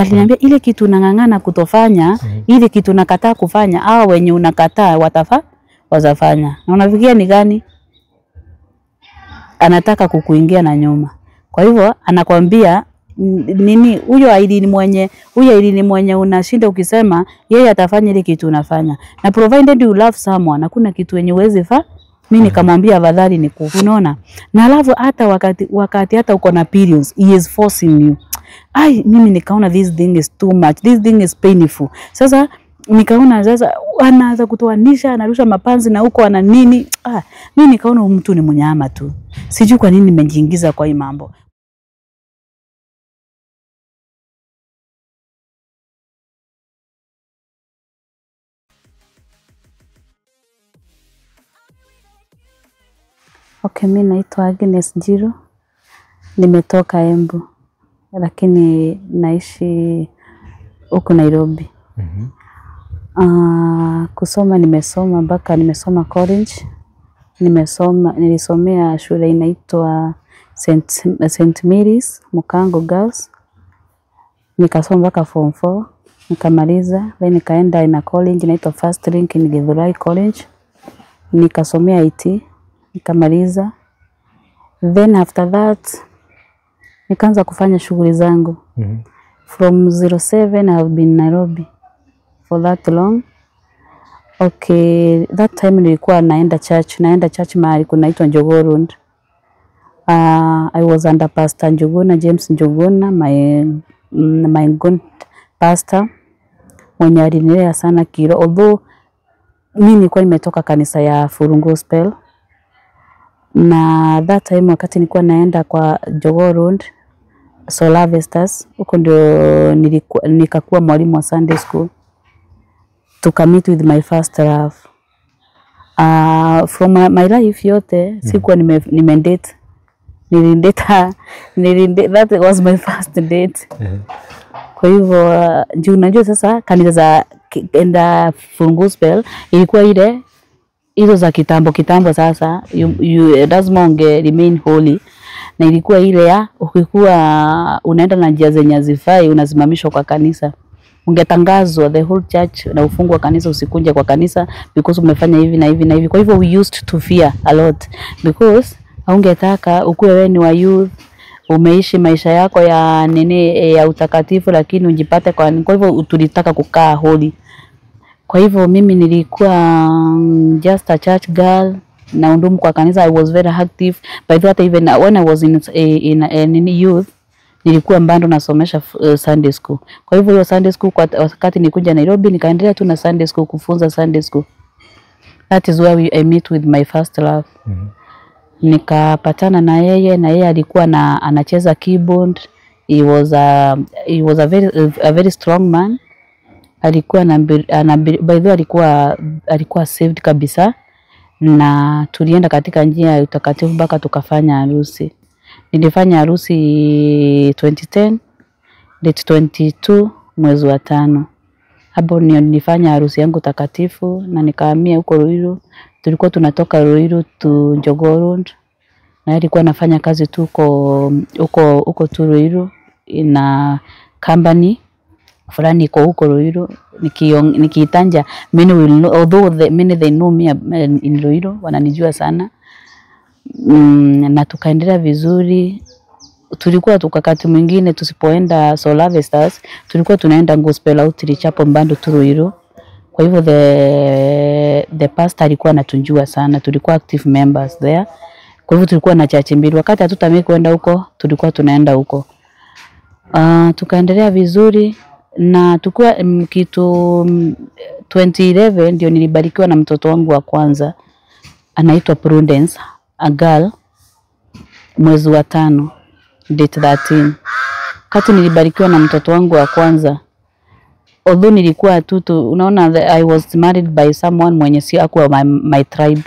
Aliniambia ile kitu unang'ang'ana kutofanya, ile kitu unakataa kufanya, hao wenye unakataa watafanya. Na unafikiria ni gani? Anataka kukuingia na nyuma. Kwa hivyo anakwambia nini, huyo Irene mwenye unashinda ukisema yeye atafanya ile kitu unafanya. Na provided you love someone, hakuna kitu yenye uwezi fa. Mimi nikamwambia afadhali nikufe. Unaona? Na alafu hata wakati hata uko na periods, he is forcing you. Ai, mimi nikaona this thing is too much. This thing is painful. Sasa nikaona sasa anaanza kutoanisha, anarusha mapanzi na huko ana nini. Mimi nikaona mtu ni mnyama tu. Sijui kwa nini nimejiingiza kwa hii mambo. Okay, mimi naitwa Agnes Njiru. Nimetoka Embu, lakini naishi huko Nairobi. Kusoma nimesoma mpaka nimesoma college. Nilisomea shule inaitwa St. Mary's Mukango Girls. Nikasoma mpaka form 4, nikamaliza. Then nikaenda ina college inaitwa First Link in Githurai College. Nikasomea IT, nikamaliza. Then after that nikaanza kufanya shughuli zangu. From 07 I have been Nairobi for that long. Okay, that time nilikuwa naenda church mahali kunaitwa Njogoo Road. I was under Pastor Njuguna, James Njuguna, my good pastor mwenye alinilea sana kiroho. Although mimi nilikuwa nimetoka kanisa ya Furungu Gospel. Na that time wakati nilikuwa naenda kwa Njogoo Road Soul Harvesters, huko ndio nikakuwa mwalimu wa Sunday school. To meet with my first love. From my life yote sikuwa nimendate. Nilindate, that was my first date. Kwa hivyo juu unajua sasa kanisa za enda Furungu Gospel ilikuwa ile hizo za kitambo sasa you lazima unge remain holy. Na ilikuwa ile ya ukikuwa unaenda na njia zenye hazifai unasimamishwa kwa kanisa. Ungetangazwa the whole church na ufungwa kanisa, usikunje kwa kanisa because umefanya hivi na hivi na hivi. Kwa hivyo we used to fear a lot because haungetaka ukuwe wewe ni wa youth, umeishi maisha yako ya nini ya utakatifu, lakini ujipate kwa hivyo tulitaka kukaa holy. Kwa hivyo mimi nilikuwa just a church girl na undumu kwa kanisa. I was very active. By the way, even when I was in youth nilikuwa mbando nasomesha Sunday school. Kwa hivyo hiyo Sunday school kwa wakati nilikuja Nairobi nikaendelea tu na Sunday school, kufunza Sunday school. That is where I meet with my first love. Nikapatana na yeye, na yeye alikuwa na anacheza keyboard. He was a very strong man. Alikuwa na by the way alikuwa saved kabisa, na tulienda katika njia ya utakatifu mpaka tukafanya harusi. Nilifanya harusi 2010 date 22 mwezi wa 5. Hapo nilifanya harusi yangu takatifu na nikahamia huko Ruiru. Tulikuwa tunatoka Ruiru tu Njogoo Road, na alikuwa anafanya kazi tu huko tu Ruiru, ina company fulani iko huko Ruiru. Nikiitanja many will know, although many they know me in Ruiru, wananijua sana. Na tukaendelea vizuri. Tulikuwa tukakati mwingine tusipoenda Soul Harvesters tulikuwa tunaenda Gospel Outreach hapo Mbando tu Ruiru. Kwa hivyo the pastor alikuwa anatunjua sana, tulikuwa active members there. Kwa hivyo tulikuwa na church mbili, wakati hatutamii kwenda huko tulikuwa tunaenda huko. Tukaendelea vizuri na tukua kitu 2011 ndio nilibarikiwa na mtoto wangu wa kwanza, anaitwa Prudence, a girl, mwezi wa 5 date 13. Kati nilibarikiwa na mtoto wangu wa kwanza, although nilikuwa tu unaona, I was married by someone mwenye si hakuwa my tribe.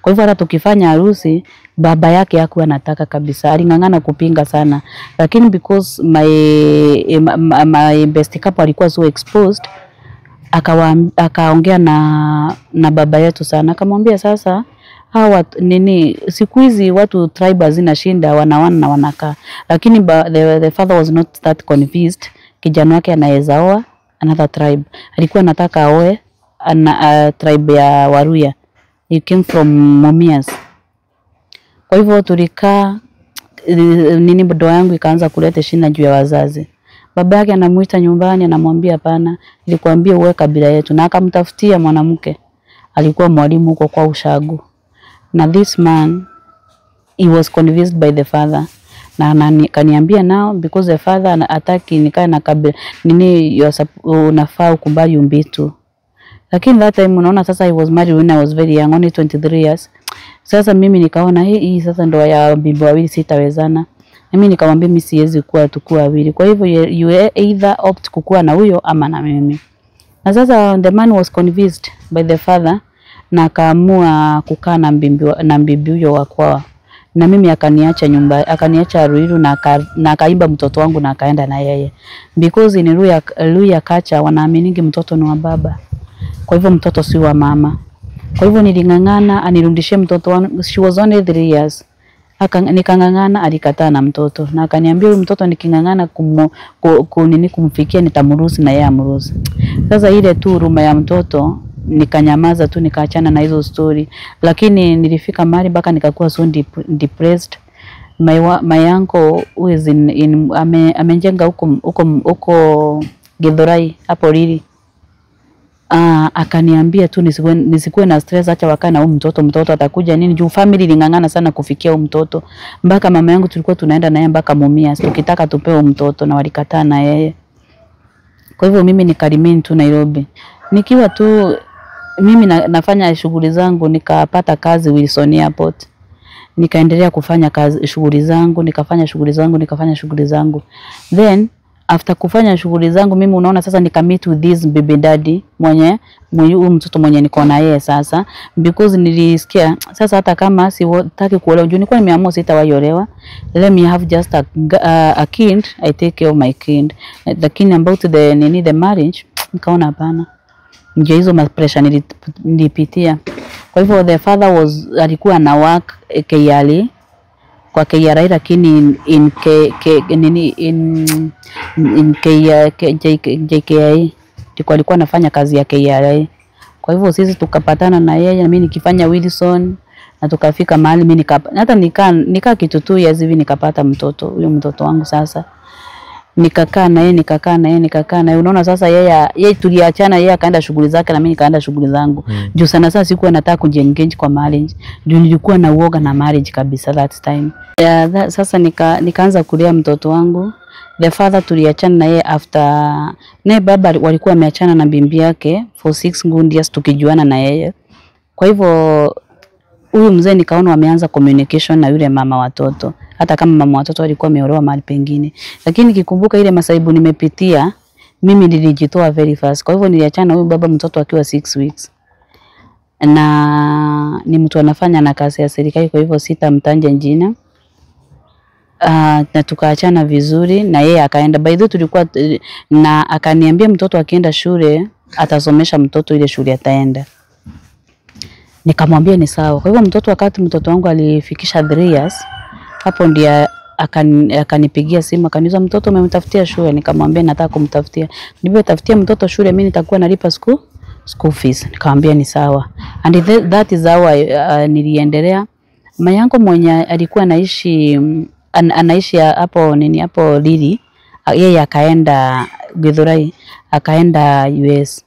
Kwa hivyo hata tukifanya harusi baba yake hakuwa anataka kabisa, aling'ang'ana kupinga sana, lakini because my best couple alikuwa so exposed, akaongea na baba yetu sana, akamwambia sasa hawa nini siku hizi watu tribe zinashinda wanawana na wanakaa, lakini the father was not that convinced. kijana wake anaweza oa another tribe. Alikuwa anataka aoe tribe ya Waruya. He came from Mumias. Kwa hivyo tulikaa nini, ndoa yangu ikaanza kuleta shida juu ya wazazi. Baba yake anamuita nyumbani, anamwambia hapana, nilikwambia uwe kabila yetu, na akamtafutia mwanamke. Alikuwa mwalimu huko kwa ushago. Na this man, he was convinced by the father. Na kaniambia now because the father hataki nikae na kabila nini, unafaa ukubali umbitu. Lakini that time unaona sasa I was married when I was very young, only 23 years. Sasa mimi nikaona hii sasa ndoa ya bibi wawili sitawezana. Mimi nikamwambia mimi siwezi kuwa tukua wawili. Kwa hivyo you either opt kukua na huyo ama na mimi. Na sasa the man was convinced by the father na akaamua kukaa na bibi huyo wa kwao. Na mimi akaniacha nyumba, akaniacha Ruiru na akaiba mtoto wangu na akaenda na yeye. Because in Luya culture wanaaminigi mtoto ni wa baba. Kwa hivyo mtoto si wa mama. Kwa hivyo niling'ang'ana anirudishie mtoto wangu. She was only 3 years. Nikang'ang'ana, alikataa na mtoto. Na akaniambia huyu mtoto niking'ang'ana kumfikia nitamruhusu na yeye amruhusu. Sasa ile tu huruma ya mtoto nikanyamaza tu, nikaachana na hizo story. Lakini nilifika mahali mpaka nikakuwa so depressed. My uncle who is in amejenga huko Githurai hapo Lili. Akaniambia tu nisikuwe na stress, acha wakae na huyu mtoto, mtoto atakuja nini, juu family iling'ang'ana sana kufikia huyu mtoto. Mpaka mama yangu tulikuwa tunaenda naye mpaka Mumias tukitaka tupewe mtoto na walikataa na yeye. Kwa hivyo mimi nikaremain tu Nairobi. Nikiwa tu mimi nafanya shughuli zangu, nikapata kazi Wilson Airport. Nikaendelea kufanya kazi shughuli zangu, nikafanya shughuli zangu, nikafanya shughuli zangu. Then after kufanya shughuli zangu mimi unaona sasa nika meet with this baby daddy mwenye huyu mtoto mwenye niko na yeye sasa, because nilisikia sasa hata kama sitaki kuolewa, juu nilikuwa nimeamua sitawahi olewa, let me have just a kid, I take care of my kid. Lakini about the nini the marriage nikaona hapana. Ndio hizo pressure nilipitia. Kwa hivyo the father was alikuwa na work KRA kwa KRA, lakini in K, K, nini in K, K, J, JKIA ndiko alikuwa anafanya kazi ya KRA. Kwa hivyo sisi tukapatana na yeye, na mimi nikifanya Wilson, na tukafika mahali mimi hata nika kitu tu years hivi nikapata mtoto, huyo mtoto wangu sasa. Nikakaa na yeye, nikakaa na yeye, nikakaa na yeye. Unaona sasa yeye tuliachana, yeye akaenda shughuli zake na mimi nikaenda shughuli zangu. Juu sana sana sikuwa nataka kujiengage kwa marriage. Juu nilikuwa na uoga na marriage kabisa that time. Yeah, sasa nikaanza kulea mtoto wangu. The father tuliachana na yeye after naye baba walikuwa wameachana na bibi yake for 6 good years tukijuana na yeye. Kwa hivyo huyu mzee nikaona wameanza communication na yule mama watoto, hata kama mama watoto alikuwa ameolewa mahali pengine. Lakini nikikumbuka ile masaibu nimepitia, mimi nilijitoa very fast. Kwa hivyo niliachana na huyu baba mtoto akiwa 6 weeks. Na ni mtu anafanya na kazi ya serikali, kwa hivyo sitamtaja jina. Na tukaachana vizuri na yeye akaenda. By the way tulikuwa na akaniambia mtoto akienda shule atasomesha mtoto ile shule ataenda. Nikamwambia ni sawa. Kwa hivyo mtoto, wakati mtoto wangu alifikisha 3 years, hapo ndiye akanipigia simu akaniuliza mtoto umemtafutia shule? Nikamwambia nataka kumtafutia. Nilipotafutia mtoto shule mimi nitakuwa nalipa school fees. Nikamwambia ni sawa. And that is how niliendelea. Mama yangu mwenye alikuwa anaishi hapo nini hapo Lili, yeye akaenda Githurai, akaenda US.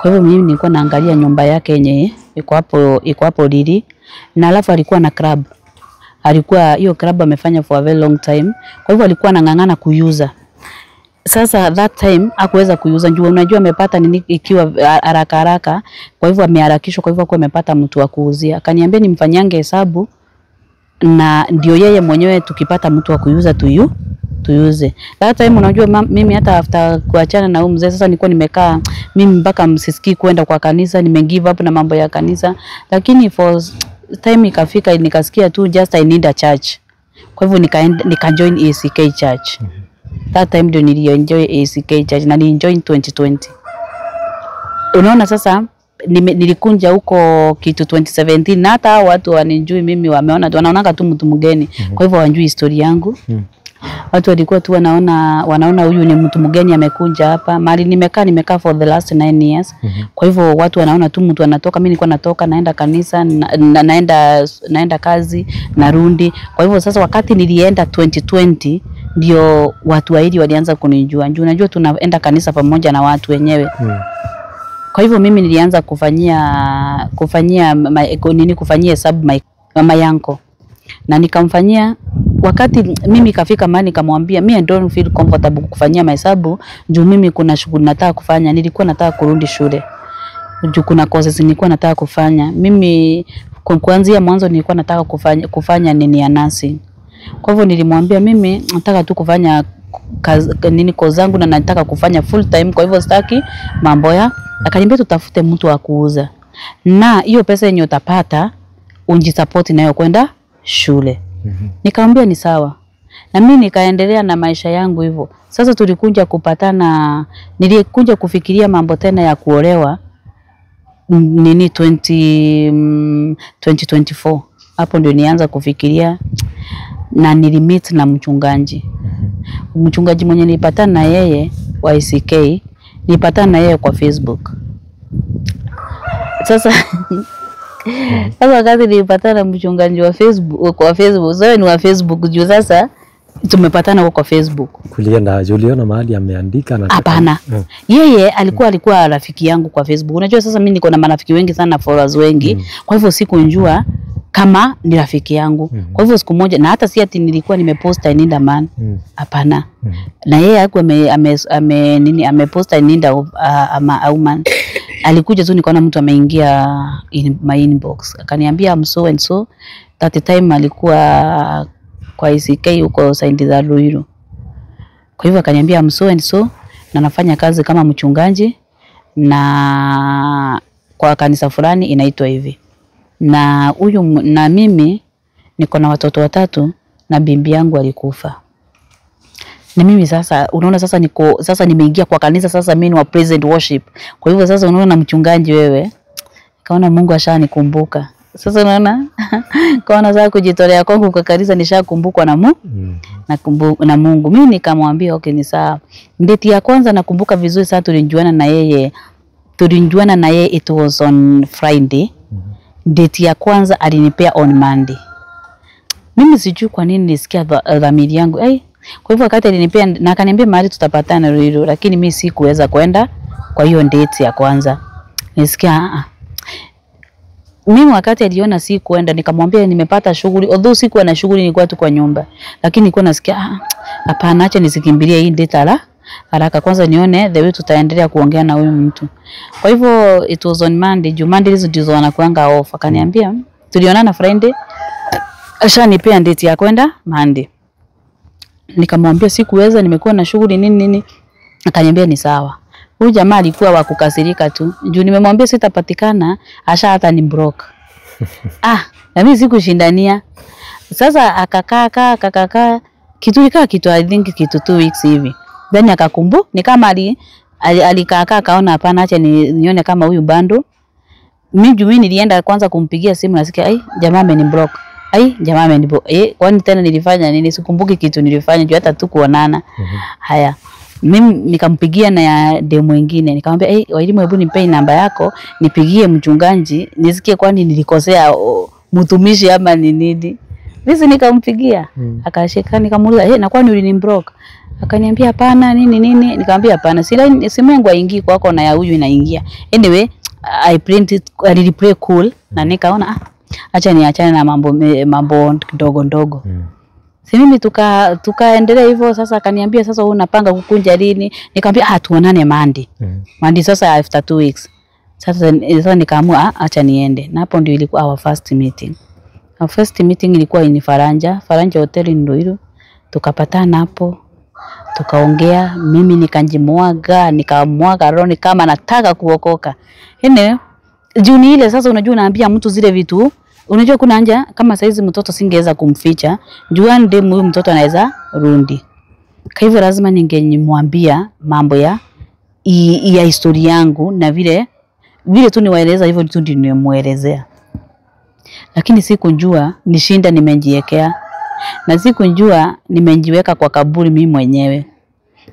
Kwa hivyo mimi nilikuwa naangalia nyumba yake yenye iko hapo Lili, na alafu alikuwa na club. Alikuwa hiyo club amefanya for a very long time. Kwa hivyo alikuwa anang'ang'ana kuuza. Sasa that time hakuweza kuuza, juu unajua amepata nini ikiwa haraka haraka, kwa hivyo ameharakishwa, kwa hivyo hakuwa amepata mtu wa kuuzia. Akaniambia nimfanyange hesabu na ndio yeye mwenyewe tukipata mtu wa kuuza tuuze. That time unajua mimi hata after kuachana na huyu mzee sasa nilikuwa nimekaa mimi mpaka msisikii kwenda kwa kanisa, nime give up na mambo ya kanisa. Lakini for time ikafika nikasikia tu just I need a church. Kwa hivyo nika join ACK Church. That time ndio nilienjoy ACK Church na nilijoin 2020. Unaona sasa nilikunja huko kitu 2017 na hata watu wanijui mimi, wameona wanaonanga tu mtu mgeni. Kwa hivyo hawajui historia yangu. Watu walikuwa tu wanaona huyu ni mtu mgeni amekuja hapa. Mali nimekaa for the last 9 years. Kwa hivyo watu wanaona tu mtu anatoka, mimi nilikuwa natoka naenda kanisa, naenda kazi, narundi. Kwa hivyo sasa wakati nilienda 2020 ndio watu waili walianza kunijua. Njoo unajua tunaenda kanisa pamoja na watu wenyewe. Kwa hivyo mimi nilianza kufanyia hesabu mama yangu. Na nikamfanyia wakati mimi kafika mahali nikamwambia mimi I don't feel comfortable kufanyia mahesabu juu mimi kuna shughuli nataka kufanya. Nilikuwa nataka kurudi shule juu kuna courses nilikuwa nataka kufanya. Mimi kuanzia mwanzo nilikuwa nataka kufanya nini ya nursing. Kwa hivyo nilimwambia mimi nataka tu kufanya kazi, nini course zangu na nataka kufanya full time, kwa hivyo sitaki mambo ya. Akaniambia tutafute mtu wa kuuza na hiyo pesa yenye utapata unjisupport nayo kwenda shule. Nikamwambia ni sawa. Na mimi nikaendelea na maisha yangu hivyo. Sasa tulikuja kupatana, nilikuja kufikiria mambo tena ya kuolewa nini 2024. Hapo ndio nianza kufikiria na nilimeet na mchungaji. Mchungaji mwenye nilipatana na yeye wa ICK, nilipatana na yeye kwa Facebook. Sasa sasa wakati nilipatana na mchungaji wa Facebook kwa Facebook, sasa ni wa Facebook juu sasa tumepatana huko kwa Facebook. Kulienda uliona mahali ameandika na hapana. Yeye alikuwa rafiki yangu kwa Facebook. Unajua sasa mimi niko na marafiki wengi sana, followers wengi. Kwa hivyo sikunjua kama ni rafiki yangu. Kwa hivyo siku moja na hata si ati nilikuwa nimeposta I need a man. Hapana. Na yeye hakuwa ameposta I need a woman. Alikuja tu nikaona mtu ameingia in my inbox. Akaniambia I'm so and so. That time alikuwa kwa ICK huko Saint za Ruiru. Kwa hivyo akaniambia I'm so and so na nafanya kazi kama mchungaji na kwa kanisa fulani inaitwa hivi. Na huyu na mimi niko na watoto watatu na bibi yangu alikufa. Na mimi sasa unaona sasa niko sasa nimeingia kwa kanisa sasa mimi ni wa present worship. Kwa hivyo sasa unaona mchungaji wewe, kaona Mungu ashanikumbuka. Sasa unaona kaona sasa kujitolea kwangu kwa kanisa nishakumbukwa na Mungu. Na Mungu. Mimi nikamwambia okay ni sawa. Ndeti ya kwanza nakumbuka vizuri sana tulijuana na yeye. Tulijuana na yeye it was on Friday. Date ya kwanza alinipea on Monday. Mimi sijui kwa nini nilisikia dhamiri yangu. Kwa hivyo wakati alinipea na akaniambia mahali tutapatana Ruiru, lakini mimi sikuweza kwenda kwa hiyo date ya kwanza. Nilisikia mimi wakati aliona sikuenda nikamwambia nimepata shughuli, although sikuwa na shughuli nilikuwa tu kwa nyumba. Lakini nilikuwa nasikia hapana acha nisikimbilie hii date haraka kwanza nione the way tutaendelea kuongea na huyu mtu. Kwa hivyo it was on Monday, Monday hizo ndizo wanakuanga off. Akaniambia tulionana Friday, ashanipea date ya kwenda Monday. Nikamwambia sikuweza nimekuwa na shughuli nini nini. Akaniambia ni sawa. Huyu jamaa alikuwa wa kukasirika tu. Juu nimemwambia sitapatikana, asha hata ni block. Na mimi sikushindania. Sasa akakaa kitu ikaa kitu I think kitu 2 weeks hivi. Then akakumbu ni kama alikaa akaona hapana acha nione kama huyu bando. Mimi juu mimi nilienda kwanza kumpigia simu nasikia ai jamaa ameniblock. Ai jamaa ameniblock. Kwani tena nilifanya nini? Sikumbuki kitu nilifanya juu hata tu kuonana. Haya. Mimi nikampigia na ya demo mwingine nikamwambia walimu hebu nipe namba yako nipigie mchungaji nisikie kwani nilikosea mtumishi ama ni nini. Mimi nikampigia akashika nikamuuliza na kwani uliniblock? Akaniambia hapana nini nini. Nikamwambia hapana simu yangu haingii kwako na ya huyu inaingia. Anyway I print it, I play cool na nikaona acha niachane na mambo ndogo ndogo. Si mimi tukaendelea hivyo. Sasa akaniambia sasa wewe unapanga kukunja lini? Nikamwambia tuonane Monday. Monday sasa after 2 weeks. Sasa nikaamua acha niende. Na hapo ndio ilikuwa our first meeting. Our first meeting ilikuwa in Faranja, Faranja Hotel in Ruiru. Tukapatana hapo. Tukaongea, mimi nikanjimwaga, nikamwaga roho kama nataka kuokoka. Ene juu ile sasa unajua unaambia mtu zile vitu. Unajua kuna anja kama saizi mtoto singeweza kumficha. Juu ndio huyu mtoto anaweza rundi. Kwa hivyo lazima ningemwambia mambo ya historia yangu na vile vile tu niwaeleza hivyo tu ndio nimemuelezea. Lakini sikujua nishinda nimejiwekea. Na sikujua nimejiweka kwa kaburi mimi mwenyewe.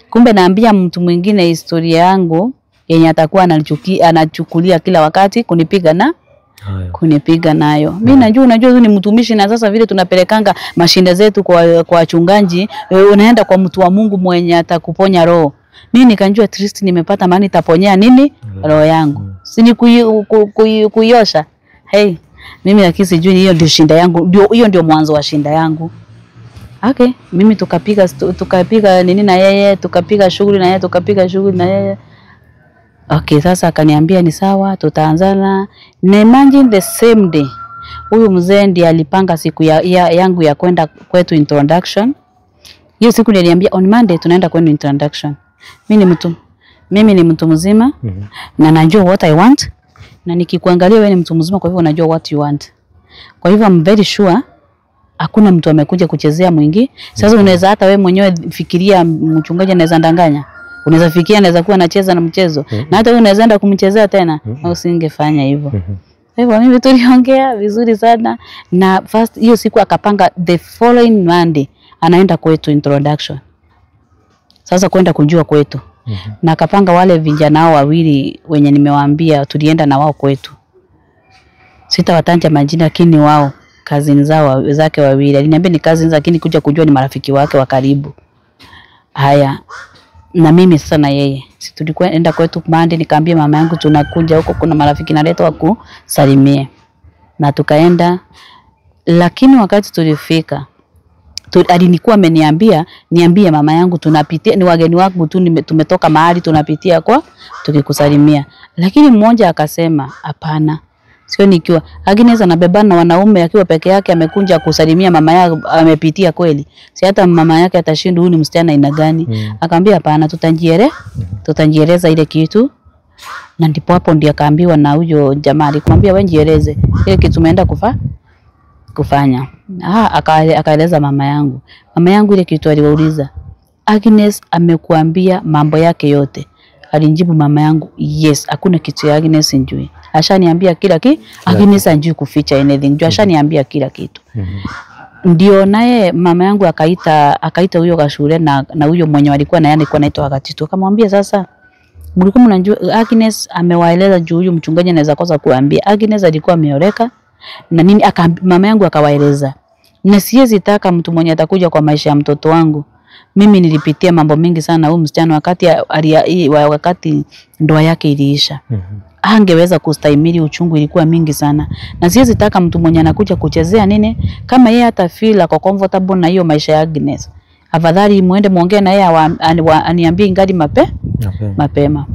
Kumbe naambia mtu mwingine historia yangu yenye atakuwa anachukulia kila wakati kunipiga na kunipiga nayo. Mimi najua, unajua huyu ni mtumishi, na sasa vile tunapelekanga mashinda zetu kwa wachungaji, unaenda kwa mtu wa Mungu mwenye atakuponya roho. Mimi nikanjua at least nimepata maana itaponyea nini roho yangu. Si ni kuiosha. Hey, mimi lakini sijui hiyo ndio shinda yangu, ndio hiyo ndio mwanzo wa shinda yangu. Okay, mimi tukapiga nini na yeye, tukapiga shughuli na yeye, tukapiga shughuli na yeye. Okay, sasa akaniambia ni sawa, tutaanzana. Na imagine the same day. Huyu mzee ndiye alipanga siku yangu ya kwenda kwetu introduction. Hiyo siku niliambia on Monday tunaenda kwenu introduction. Mimi ni mtu mzima na najua what I want, na nikikuangalia wewe ni mtu mzima, kwa hivyo unajua what you want. Kwa hivyo I'm very sure hakuna mtu amekuja kuchezea mwingi. Sasa unaweza hata wewe mwenyewe fikiria, mchungaji anaweza ndanganya. Unaweza fikiria anaweza kuwa anacheza na mchezo. Na hata wewe unaweza enda kumchezea tena. Usingefanya hivyo. Kwa hivyo mimi tuliongea vizuri sana, na first hiyo siku akapanga the following Monday anaenda kwetu introduction. Sasa kwenda kujua kwetu. Na akapanga wale vijana hao wawili wenye nimewaambia tulienda na wao kwetu. Sitawataja majina, lakini wao cousin zao zake wawili. Aliniambia ni cousins, lakini kuja kujua ni marafiki wake wa karibu. Haya, na mimi sasa na yeye. Si tulikuwa enda kwetu Monday, nikaambia mama yangu tunakuja huko, kuna marafiki naletwa kusalimie. Na tukaenda, lakini wakati tulifika alinikuwa ameniambia niambie mama yangu tunapitia, ni wageni wangu tu, tumetoka mahali tunapitia kwa tukikusalimia. Lakini mmoja akasema hapana, sio nikiwa Agnes anabebana na wanaume akiwa peke yake amekunja kusalimia mama yake, amepitia kweli, si hata mama yake atashinda huyu ni msichana aina gani. Akamwambia hapana, tutajieleza ile kitu. Na ndipo hapo ndiye akaambiwa na huyo jamaa, alikwambia wewe jieleze ile kitu umeenda kufanya. Akaeleza mama yangu. Mama yangu ile kitu aliwauliza, Agnes amekuambia mambo yake yote? Alinjibu mama yangu, yes, hakuna kitu ya Agnes njui. Ashaniambia kila kitu. Agnes anjui kuficha anything. Njui ashaniambia kila kitu. Ndio naye mama yangu akaita huyo kashule na huyo mwenye alikuwa na yeye alikuwa anaitwa Wakatitu. Akamwambia sasa mlikuwa mnajua Agnes amewaeleza juu huyu mchungaji anaweza kosa kuambia. Agnes alikuwa ameoleka na nini, mama yangu akawaeleza. Na siwezi taka mtu mwenye atakuja kwa maisha ya mtoto wangu. Mimi nilipitia mambo mingi sana huyu msichana wakati ndoa yake iliisha. Angeweza kustahimili, uchungu ilikuwa mingi sana. Na siwezi taka mtu mwenye anakuja kuchezea nini, kama yeye hata feel ako comfortable na hiyo maisha ya Agnes. Afadhali muende muongee na yeye aniambie ingali mapema.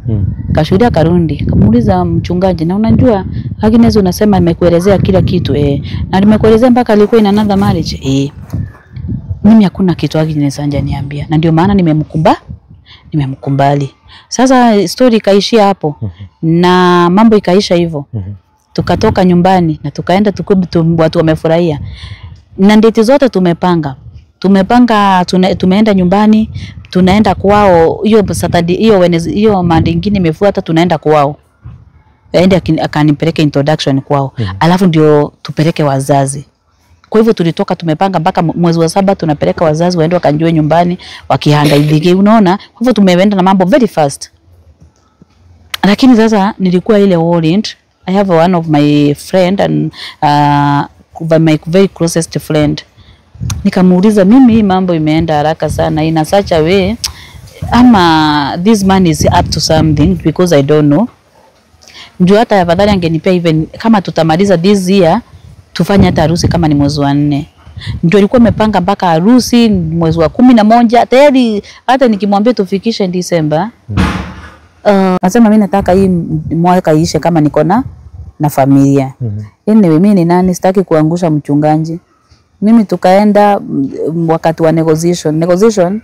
Kashuhudia karundi, kamuuliza mchungaji, na unajua Agnes unasema nimekuelezea kila kitu na nimekuelezea mpaka alikuwa in another marriage. Mimi hakuna kitu Agnes hajaniambia, na ndio maana nimemkumbali. Sasa story ikaishia hapo na mambo ikaisha hivyo. Tukatoka nyumbani na tukaenda watu wamefurahia. Na ndeti zote tumepanga. Tumeenda nyumbani, tunaenda kwao hiyo Saturday, hiyo Wednesday, hiyo Monday nyingine imefuata tunaenda kwao. Aende akanipeleke introduction kwao. Alafu ndio tupeleke wazazi. Kwa hivyo tulitoka tumepanga mpaka mwezi wa 7 tunapeleka wazazi waende wakanjue nyumbani wakihangaika, unaona. Kwa hivyo tumeenda na mambo very fast. Lakini sasa nilikuwa ile worried. I have one of my friend and my very closest friend. Nikamuuliza mimi hii mambo imeenda haraka sana in such a way, ama this man is up to something because I don't know. Ndio hata afadhali angenipea even kama tutamaliza this year tufanye hata harusi kama ni mwezi wa 4. Ndio alikuwa amepanga mpaka harusi mwezi wa 11 tayari, hata nikimwambia tufikishe December. Nasema mimi nataka hii mwaka iishe kama niko na familia. Anyway, mimi ni nani, sitaki kuangusha mchungaji. Mimi tukaenda wakati wa negotiation.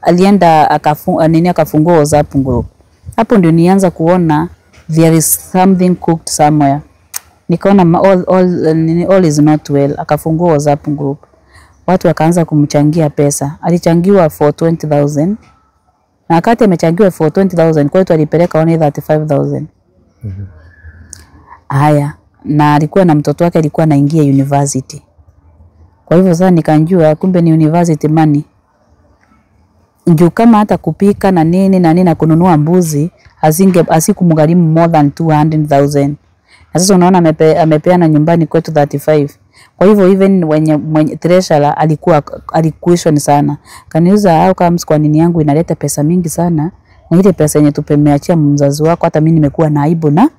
Alienda akafungua WhatsApp group. Hapo ndio nianza kuona there is something cooked somewhere. Nikaona all is not well. Akafungua WhatsApp group. Watu wakaanza kumchangia pesa. Alichangiwa for 20,000. Na wakati amechangiwa for 20,000 kwetu alipeleka only 35,000. Haya, na alikuwa na mtoto wake alikuwa anaingia university. Kwa hivyo sasa nikanjua kumbe ni university money. Njoo kama hata kupika na nini na nini na kununua mbuzi asikumgharimu more than 200,000. Na sasa unaona amepeana nyumbani kwetu 35. Kwa hivyo even mwenye treasurer alikuwa alikuishon sana. Kaniuza how comes kwa nini yangu inaleta pesa mingi sana na ile pesa yenye tupemeachia mzazi wako hata mimi nimekuwa na aibu na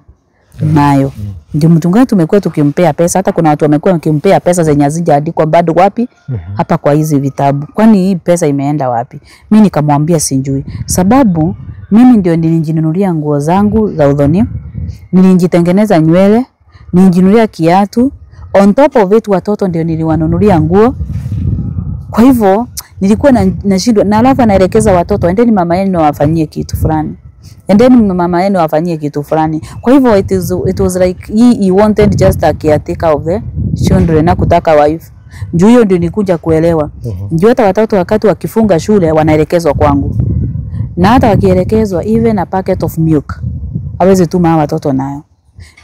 nayo. Ndio mtu gani tumekuwa tukimpea pesa, hata kuna watu wamekuwa wakimpea pesa zenye hazijaandikwa bado wapi hapa kwa hizi vitabu. Kwani hii pesa imeenda wapi? Mimi nikamwambia sijui. Sababu mimi ndio nilijinunulia nguo zangu za udhoni, nilijitengeneza nywele, nilijinunulia kiatu, on top of it watoto ndio niliwanunulia nguo. Kwa hivyo nilikuwa nashindwa, na alafu anaelekeza watoto, endeni mama yenu wafanyie kitu fulani. Endeni mama yenu wafanyie kitu fulani. Kwa hivyo it was like he wanted just a caretaker of the children na kutaka wife. Njoo hiyo ndio nikuja kuelewa. Njoo hata watoto wakati wakifunga shule wanaelekezwa kwangu. Na hata wakielekezwa even a packet of milk hawezi tuma hawa watoto nayo.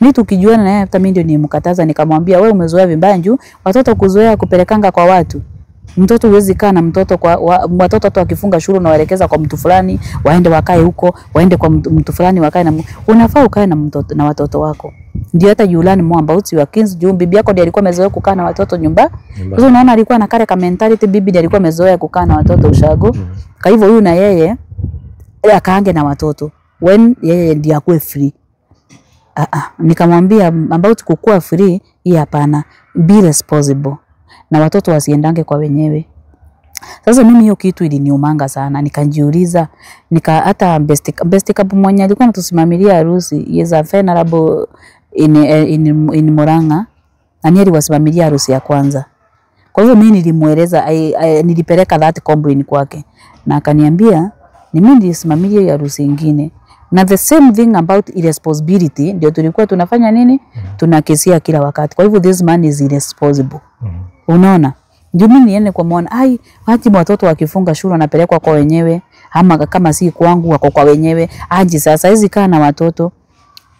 Mimi tukijuana naye hata mimi ndio nilimkataza, nikamwambia wewe umezoea vibaya njoo watoto kuzoea kupelekanga kwa watu. Mtoto huwezi kaa na mtoto kwa watoto hata wakifunga shule unawaelekeza kwa mtu fulani waende wakae huko, waende kwa mtu fulani wakae na unafaa ukae na mtoto na watoto wako. Ndio hata you learn more about your kids. Juu bibi yako ndiye alikuwa amezoea kukaa na watoto nyumba. Sasa unaona alikuwa na kale ka mentality, bibi ndiye alikuwa amezoea kukaa na watoto ushago. Kwa hivyo huyu na yeye akaange na watoto when yeye ndiye akuwe free. Nikamwambia about kukua free hii hapana, be responsible. Na watoto wasiendange kwa wenyewe. Sasa mimi hiyo kitu iliniumanga sana, nikajiuliza, hata best couple mwenye alikuwa anatusimamilia harusi, he is a venerable in Murang'a, na ndiye aliwasimamilia harusi ya kwanza. Kwa hivyo mimi nilimueleza, nilipeleka that complaint kwake, na akaniambia ni mimi nilisimamilia hiyo harusi nyingine. Na the same thing about irresponsibility ndio tulikuwa tunafanya nini? Tunakisia kila wakati. Kwa hivyo this man is irresponsible. Unaona? Ndio mimi niende kwa muona, ai, wachi watoto wakifunga shule wanapelekwa kwa wenyewe, ama kama si kwangu wako kwa wenyewe. Aje sasa hizi kaa na watoto.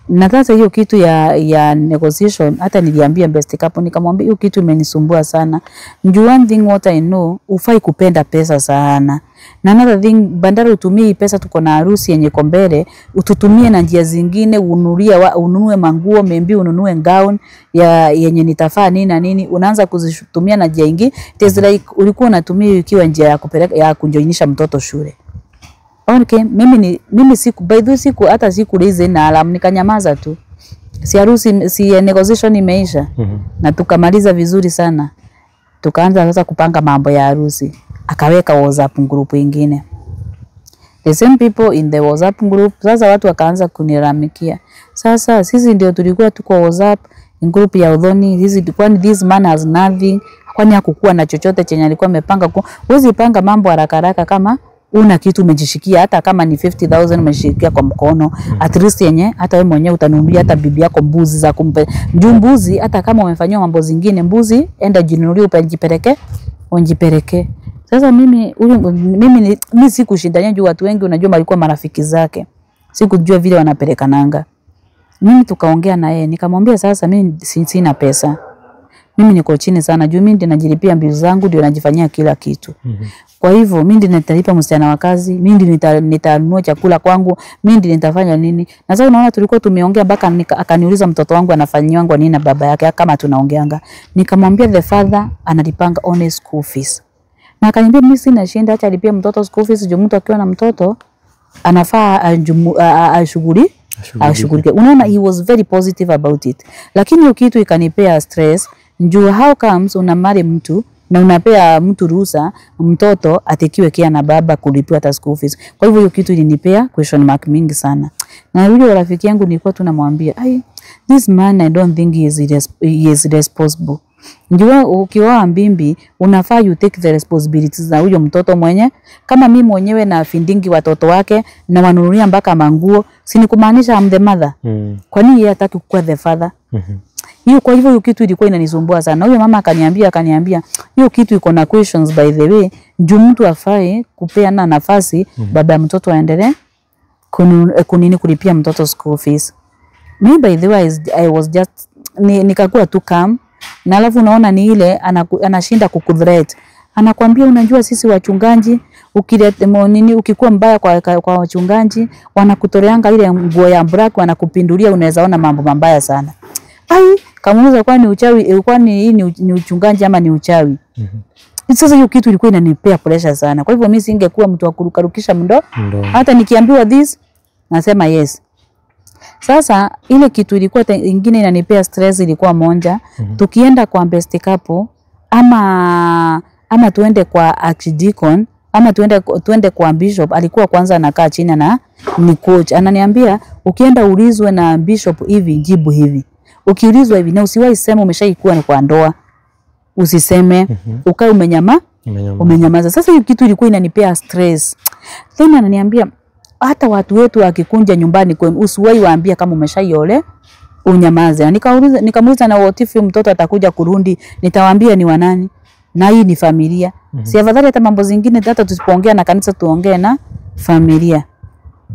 Na sasa hiyo kitu ya negotiation hata niliambia best couple, nikamwambia hiyo kitu imenisumbua sana. Njoo one thing what I know, ufai kupenda pesa sana. Na another thing, bandari utumie hii pesa, tuko na harusi yenye iko mbele, ututumie na njia zingine, ununue manguo, maybe ununue gown ya yenye nitafaa nini na nini, unaanza kuzitumia na njia nyingine. It is like ulikuwa unatumia ikiwa njia ya kupeleka ya kujoinisha mtoto shule. Okay, mimi siku by the way siku hata siku raise na alarm, nikanyamaza tu. Si harusi, si negotiation imeisha. Na tukamaliza vizuri sana. Tukaanza sasa kupanga mambo ya harusi. Akaweka WhatsApp group ingine. The same people in the WhatsApp group. Sasa watu wakaanza kunilalamikia. Sasa sisi ndio tulikuwa tuko WhatsApp group ya Udhoni, hizi kwani this man has nothing, kwani hakukuwa na chochote chenye alikuwa amepanga. Huwezi panga mambo haraka haraka kama una kitu umejishikia, hata kama ni 50,000 umeshikia kwa mkono, at least yenye hata wewe mwenyewe utanunulia hata bibi yako mbuzi za kumpe. Juu mbuzi hata kama umefanywa mambo zingine, mbuzi enda jinunulie upeleke, unjipeleke. Sasa mimi huyu mimi sikushindania juu watu wengi unajua walikuwa marafiki zake. Sikujua vile wanapelekananga. Mimi tukaongea na yeye nikamwambia sasa mimi sina pesa. Mimi niko chini sana juu mimi ndiye najilipia mbiu zangu, ndio najifanyia kila kitu. Kwa hivyo mimi ndiye nitalipa msichana wa kazi, mimi ndiye nitanunua chakula kwangu, mimi ndiye nitafanya nini. Na sasa unaona tulikuwa tumeongea mpaka akaniuliza mtoto wangu anafanyiwa nini na baba yake kama tunaongeanga. Nikamwambia the father analipanga only school fees. Na akaniambia mimi sina shinda, acha alipie mtoto school fees juu mtu akiwa na mtoto anafaa ashughulike. Unaona he was very positive about it. Lakini hiyo kitu ikanipea stress. Njoo how comes unamari mtu na unapea mtu ruhusa mtoto atikiwe kia na baba kulipiwa hata school fees. Kwa hivyo hiyo kitu ilinipea question mark mingi sana. Na yule rafiki yangu nilikuwa tunamwambia, ai, this man I don't think he is responsible. Njoo ukioa mbimbi unafaa you take the responsibilities za huyo mtoto mwenye. Kama mimi mwenyewe na findingi watoto wake na wanunulia mpaka manguo, si ni kumaanisha I'm the mother? Kwa nini yeye hataki kuwa the father? Hiyo kwa hivyo hiyo kitu ilikuwa inanisumbua sana. Huyo mama akaniambia hiyo kitu iko na questions by the way, juu mtu afai kupeana nafasi baba mtoto aendelee kunini kulipia mtoto school fees. Me by the way I was just nikakuwa tu calm. Na alafu unaona ni ile anashinda kukuthreat. Anakuambia unajua sisi wachungaji ukileta nini, ukikuwa mbaya kwa wachungaji wanakutoleanga ile nguo ya black, wanakupindulia, unaweza ona mambo mabaya sana. Ai, kamuuliza kwani uchawi, kwani hii ni uchungaji ama ni uchawi? Sasa hiyo kitu ilikuwa inanipea pressure sana. Kwa hivyo mimi singekuwa mtu wa kurukarukisha mdo. Hata nikiambiwa this nasema yes. Sasa ile kitu ilikuwa ingine inanipea stress ilikuwa moja. Tukienda kwa best couple ama tuende kwa archdeacon ama tuende kwa bishop, alikuwa kwanza anakaa chini na ni coach. Ananiambia ukienda ulizwe na bishop hivi, jibu hivi. Ukiulizwa hivi na usiwahi sema umeshaikuwa kwa ndoa. Usiseme, ukae umenyamaza. Sasa hiyo kitu ilikuwa inanipea stress. Tena ananiambia hata watu wetu wakikunja nyumbani kwenu usiwahi waambia kama umeshaiole, unyamaze. Nikamuuliza na what if mtoto atakuja kurundi, nitawaambia ni wanani? Na hii ni familia. Si afadhali hata mambo zingine hata tusipoongea na kanisa tuongee na familia.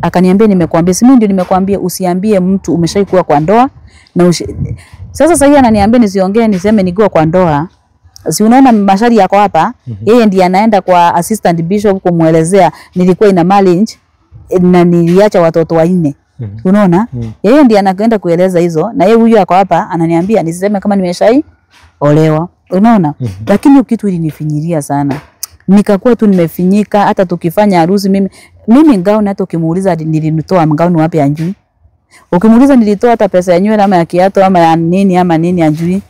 Akaniambia nimekuambia, si mimi ndio nimekuambia usiambie mtu umeshaikuwa kwa ndoa na Sasa sasa ananiambia nisiongee niseme nikuwa kwa ndoa. Si unaona mashari yako hapa? Yeye ndiye anaenda kwa assistant bishop kumuelezea nilikuwa ina marriage na niliacha watoto 4. Unaona? Yeye ndiye anaenda kueleza hizo na yeye huyu yako hapa ananiambia nisiseme kama nimeshai olewa. Unaona? Lakini kitu ilinifinyiria sana. Nikakuwa tu nimefinyika. Hata tukifanya harusi mimi ngauni hata ukimuuliza nilitoa ngauni wapi anjui. Ukimuuliza nilitoa hata pesa ya nywele ama ya kiatu ama ya nini ama nini anjui.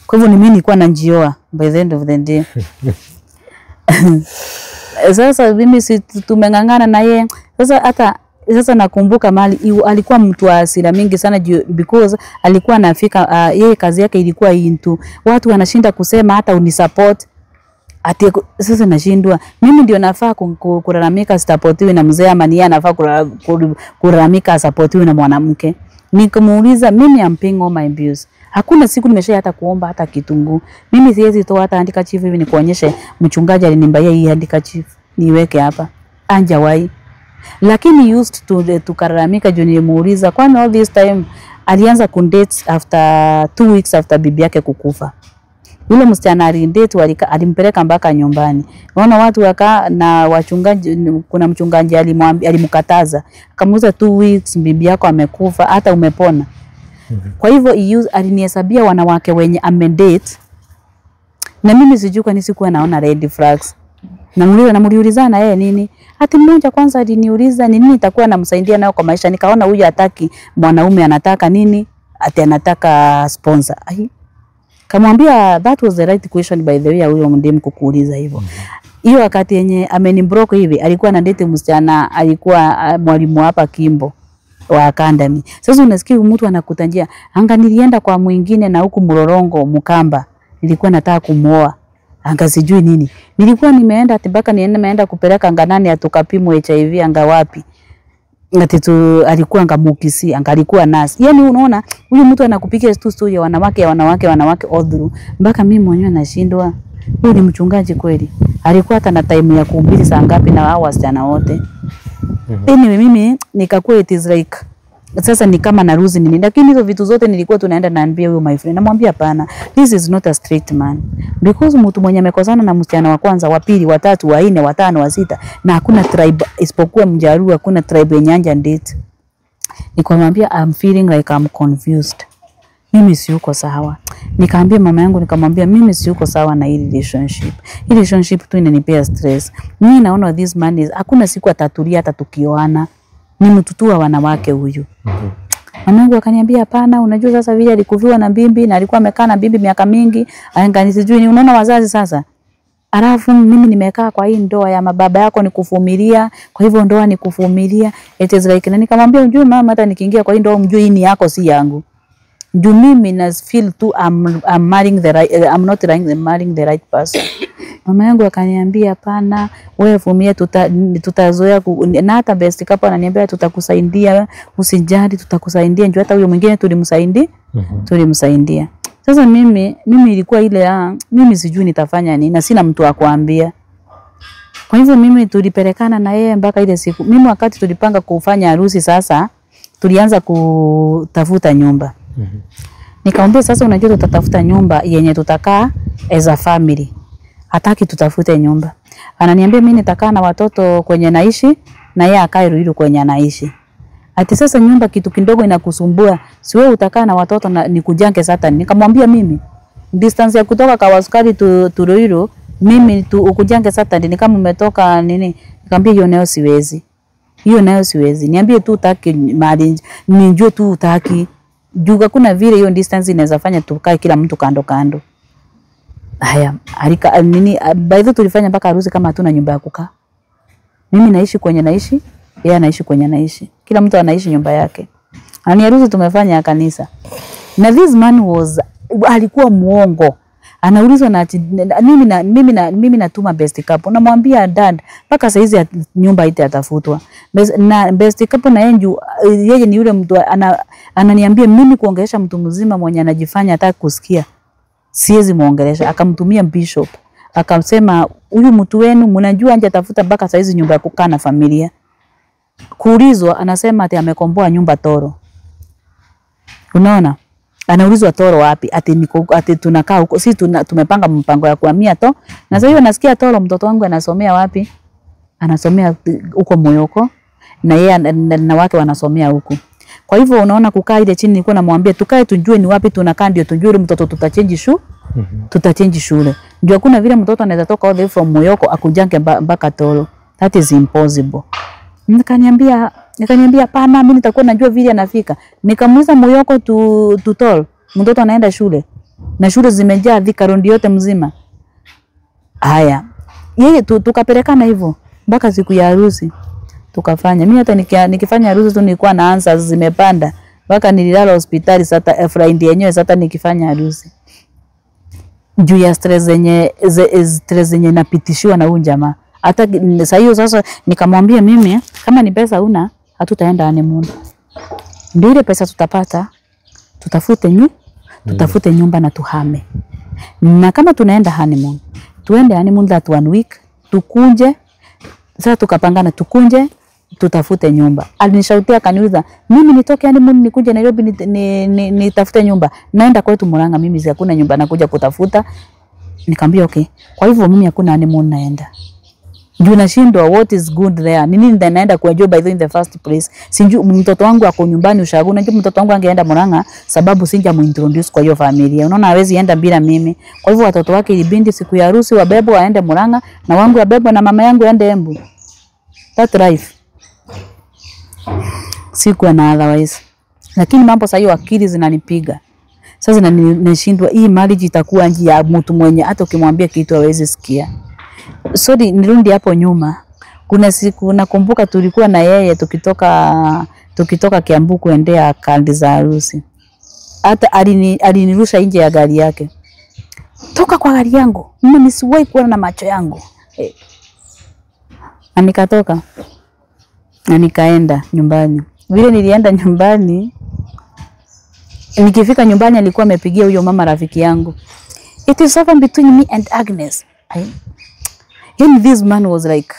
Kwa hivyo ni mimi nilikuwa nanjioa by the end of the day. Sasa mimi si tumengangana na yeye. Sasa hata sasa nakumbuka mali alikuwa mtu wa hasira mingi sana because alikuwa anafika yeye kazi yake ilikuwa into watu wanashinda kusema hata unisupport. Ati sasa nashindwa mimi ndio nafaa kulalamika sitapotiwi na mzee ama ni yeye anafaa kulalamika asapotiwi na mwanamke. Nikamuuliza mimi am paying all my bills. Hakuna siku nimesha hata kuomba hata kitunguu. Mimi siwezi toa hata handkerchief hivi nikuonyeshe mchungaji alinimbaia hii handkerchief niweke hapa. Anjawai. Lakini used to tukalalamika juu nilimuuliza kwani all this time alianza kundate after 2 weeks after bibi yake kukufa. Yule msichana alindate alimpeleka mpaka nyumbani. Unaona watu waka na wachungaji, kuna mchungaji alimkataza. Akamuuliza 2 weeks bibi yako amekufa hata umepona. Kwa hivyo alinihesabia wanawake wenye amendate. Na mimi sijui kwa nini sikuwa naona red flags. Namuuliza yeye nini? Ati mmoja kwanza aliniuliza ni nini nitakuwa namsaidia nayo kwa maisha. Nikaona huyu hataki mwanaume, anataka nini? Ati anataka sponsor. Ai. Kamwambia that was the right question by the way huyo ndiye kukuuliza hivyo. Hiyo wakati yenye amenibroke hivi alikuwa na date msichana, alikuwa mwalimu hapa Kimbo wa academy. Sasa unasikia mtu anakutanjia, anga nilienda kwa mwingine na huku Mlolongo Mkamba, nilikuwa nataka kumuoa. Anga sijui nini. Nilikuwa nimeenda mpaka nimeenda kupeleka nganani atukapimwe HIV anga wapi. Ati tu alikuwa anga mukisi, anga alikuwa nurse. Yaani unaona huyu mtu anakupigia tu story ya wanawake wanawake wanawake all through. Mpaka mimi mwenyewe nashindwa. Huyu ni mchungaji kweli? Alikuwa hata na time ya kuhubiri saa ngapi na hao wasichana wote? Anyway, mimi nikakuwa it is like sasa ni kama naruzi nini, lakini hizo vitu zote nilikuwa tunaenda naambia huyo my friend, namwambia hapana, this is not a straight man, because mtu mwenye amekosana na msichana wa kwanza, wa pili, wa tatu, wa nne, wa tano, wa sita, na hakuna tribe isipokuwa Mjaluo, hakuna tribe yenye anja date. Nikamwambia I'm feeling like I'm confused, mimi siyuko sawa. Nikaambia mama yangu, nikamwambia mimi siyuko sawa na hii relationship. Hii relationship tu inanipea stress. Mimi naona this man is, hakuna siku atatulia hata tukioana. Ni mtutu wa wanawake huyu. Mama yangu akaniambia hapana, unajua sasa vile alikuviwa na bibi na alikuwa amekaa na bibi miaka mingi, angani sijui ni unaona wazazi sasa. Alafu mimi nimekaa kwa hii ndoa ya mababa yako ni kuvumilia, kwa hivyo ndoa ni kuvumilia. It is like, na nikamwambia unjui mama, hata nikiingia kwa hii ndoa mjui hii ni yako si yangu. Juu mimi na feel tu I'm marrying the right, I'm not marrying the right person. Mama yangu akaniambia hapana, wewe vumilia, tutazoea na hata best couple ananiambia tutakusaidia, usijali tutakusaidia, njoo hata huyo mwingine tulimsaidia. Tulimsaidia. Sasa mimi ilikuwa ile mimi sijui nitafanya nini na sina mtu wa kuambia. Kwa hivyo mimi tulipelekana na yeye mpaka ile siku. Mimi wakati tulipanga kufanya harusi sasa tulianza kutafuta nyumba. Nikamwambia sasa, unajua tutatafuta nyumba yenye tutakaa as a family. Hataki tutafute nyumba. Ananiambia mimi nitakaa na watoto kwenye naishi na yeye akae Ruiru kwenye anaishi. Ati sasa nyumba kitu kidogo inakusumbua, si wewe utakaa na watoto na nikujange Saturday. Nikamwambia mimi distance ya kutoka Kawasukari tu Ruiru, mimi tu ukujange Saturday ni kama umetoka nini. Nikamwambia hiyo nayo siwezi. Hiyo nayo siwezi. Niambie tu utaki mahali, nijue tu utaki. Juu hakuna vile hiyo distance inaweza fanya tukae kila mtu kando kando. Haya, alika nini, by the way tulifanya mpaka harusi kama hatuna nyumba ya kukaa. Mimi naishi kwenye naishi, yeye anaishi kwenye naishi. Kila mtu anaishi nyumba yake. Na ni harusi tumefanya ya kanisa. Na this man was, alikuwa muongo. Anaulizwa na ati, mimi natuma best couple. Namwambia dad, mpaka saa hizi nyumba itatafutwa. Na best couple na yeye, yeye ni yule mtu ananiambia mimi kuongelesha mtu mzima mwenye anajifanya hataki kusikia. Siwezi muongelesha. Akamtumia bishop. Akamsema huyu mtu wenu mnajua anje tafuta mpaka saa hizi nyumba ya kukaa na familia. Kuulizwa anasema ati amekomboa nyumba Toro. Unaona? Anaulizwa Toro wapi? Ati niko, ati tunakaa huko. Sisi tumepanga mpango ya kuhamia to. Na sasa hiyo nasikia Toro mtoto wangu anasomea wapi? Anasomea huko Moyoko na yeye na wake wanasomea huko. Kwa hivyo unaona kukaa ile chini nilikuwa namwambia tukae tujue ni wapi tunakaa ndio tujue yule mtoto tutachange shule. Tutachange shule. Ndio hakuna vile mtoto anaweza toka all the way from Moyoko akujange mpaka Toro. That is impossible. Nikaniambia hapana, mimi nitakuwa najua vile anafika. Nikamuuliza Moyoko tu Toro, mtoto anaenda shule. Na shule zimejaa Thika Road yote mzima. Haya. Yeye tukapelekana hivyo mpaka siku ya harusi. Tukafanya. Mimi hata nikifanya harusi tu nilikuwa na answers zimepanda. Mpaka nililala hospitali sasa Friday yenyewe sasa nikifanya harusi. Juu ya stress zenye napitishiwa na huyu jamaa. Hata sasa hiyo sasa nikamwambia mimi kama ni pesa una hatutaenda honeymoon. Ndio ile pesa tutapata tutafute nyumba na tuhame. Na kama tunaenda honeymoon, tuende honeymoon that 1 week, tukunje. Sasa tukapangana tukunje tutafute nyumba. Alinishautia akaniuliza mimi nitoke honeymoon nikuje Nairobi nitafute nyumba. Naenda kwetu Murang'a mimi si hakuna nyumba nakuja kutafuta. Nikamwambia okay. Kwa hivyo mimi hakuna honeymoon naenda. Juu nashindwa what is good there. Nini ndio naenda kuenjoy by the in the first place. Sinju mtoto wangu ako nyumbani ushago. Najua mtoto wangu angeenda Murang'a sababu sinja muintroduce kwa hiyo familia. Unaona hawezi enda bila mimi. Kwa hivyo watoto wake ilibindi siku ya harusi wabebwe waende Murang'a na wangu wabebwe na mama yangu aende Embu. That life. Sikuwa na otherwise. Lakini mambo sasa hiyo akili zinanipiga. Sasa nashindwa hii marriage itakuwa njia ya mtu mwenye hata ukimwambia kitu hawezi sikia. Sorry, nirudi hapo nyuma. Kuna siku nakumbuka tulikuwa na yeye tukitoka Kiambu kuendea kandi za harusi. Hata alinirusha nje ya gari yake. Toka kwa gari yangu. Mimi nisiwahi kuona na macho yangu. Na nikatoka. Na nikaenda nyumbani. Vile nilienda nyumbani, nikifika nyumbani alikuwa amepigia huyo mama rafiki yangu. It is over between me and Agnes. And this man was like,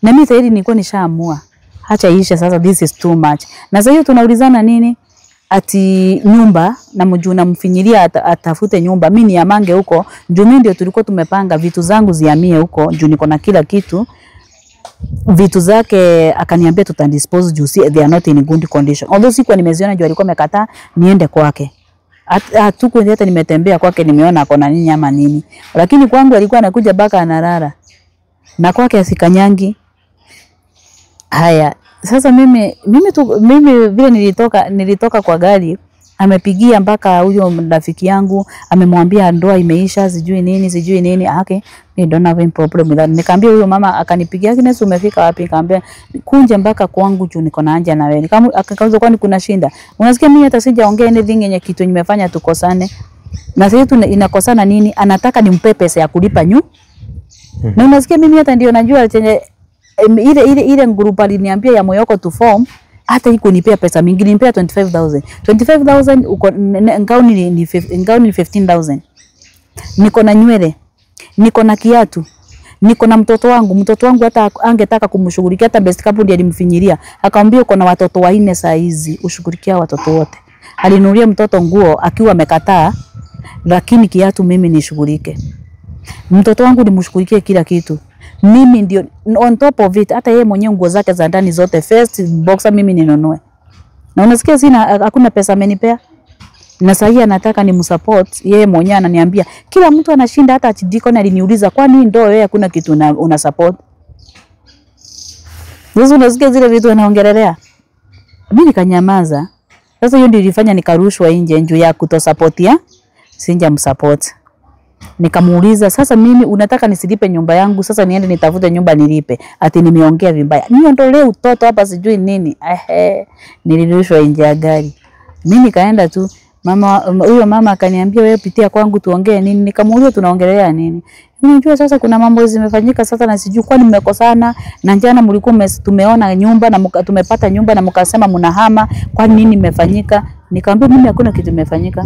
na mimi tayari nilikuwa nishaamua. Acha iishe sasa, this is too much. Na sasa hiyo tunaulizana nini? Ati nyumba na mjuna mfinyilia atafute nyumba. Mimi ni amange huko. Juu mimi ndio tulikuwa tumepanga vitu zangu zihamie huko. Juu niko na kila kitu. Vitu zake akaniambia tutandispose juu si they are not in good condition. Although sikuwa nimeziona juu alikuwa amekataa niende kwake. Hatuko hata nimetembea kwake nimeona ako na nini ama nini. Lakini kwangu alikuwa anakuja baka analala. Na kwake asikanyangi. Haya, sasa mimi vile nilitoka kwa gari, amepigia mpaka huyo rafiki yangu, amemwambia ndoa imeisha, sijui nini, sijui nini. Okay, I don't have any problem with that. Nikamwambia huyo mama akanipigia, Agnes umefika wapi? Nikamwambia kunje mpaka kwangu juu niko na haja na wewe. Akauliza kwani kuna shinda? Unasikia mimi hata sijaongea anything yenye kitu nimefanya tukosane. Na sasa inakosana nini? Anataka nimpe pesa ya kulipa nyu. Na unasikia mimi hata ndio najua chenye ile group aliniambia ya Moyoko to form, hata ikunipea pesa mingi, nilipea 25,000. 25,000 uko ngauni ni 15,000. Niko na nywele, niko na kiatu, niko na mtoto wangu. Mtoto wangu hata angetaka kumshughulikia, hata best couple ndiye alimfinyilia. Akamwambia uko na watoto wanne saa hizi, ushughulikia watoto wote. Alinunulia mtoto nguo akiwa amekataa, lakini kiatu mimi nishughulike. Mtoto wangu nimshughulikie kila kitu. Mimi ndio on top of it, hata yeye mwenyewe nguo zake za ndani zote first boxer mimi ninunue. Na unasikia sina, hakuna pesa amenipea. Na sasa anataka ni msupport yeye mwenyewe, ananiambia kila mtu anashinda, hata Archdeacon aliniuliza kwani ndio wewe hakuna kitu una support. Sasa unasikia zile vitu anaongelelea. Mimi nikanyamaza. Sasa hiyo ndio ilifanya nikarushwa nje juu ya kutosupportia, sinja msupport. Nikamuuliza, sasa mimi unataka nisilipe nyumba yangu, sasa niende nitafute nyumba nilipe? Ati nimeongea vibaya. Niondolee utoto hapa sijui nini. Ehe, nilirushwa nje ya gari. Mimi nikaenda tu. Mama huyo mama akaniambia wewe pitia kwangu tuongee nini. Nikamuuliza tunaongelea nini? Unajua sasa kuna mambo zimefanyika sasa na sijui kwani mmekosana, na jana mlikuwa tumeona nyumba na tumepata nyumba na mkasema mnahama, kwani nini imefanyika? Nikamwambia mimi hakuna kitu imefanyika.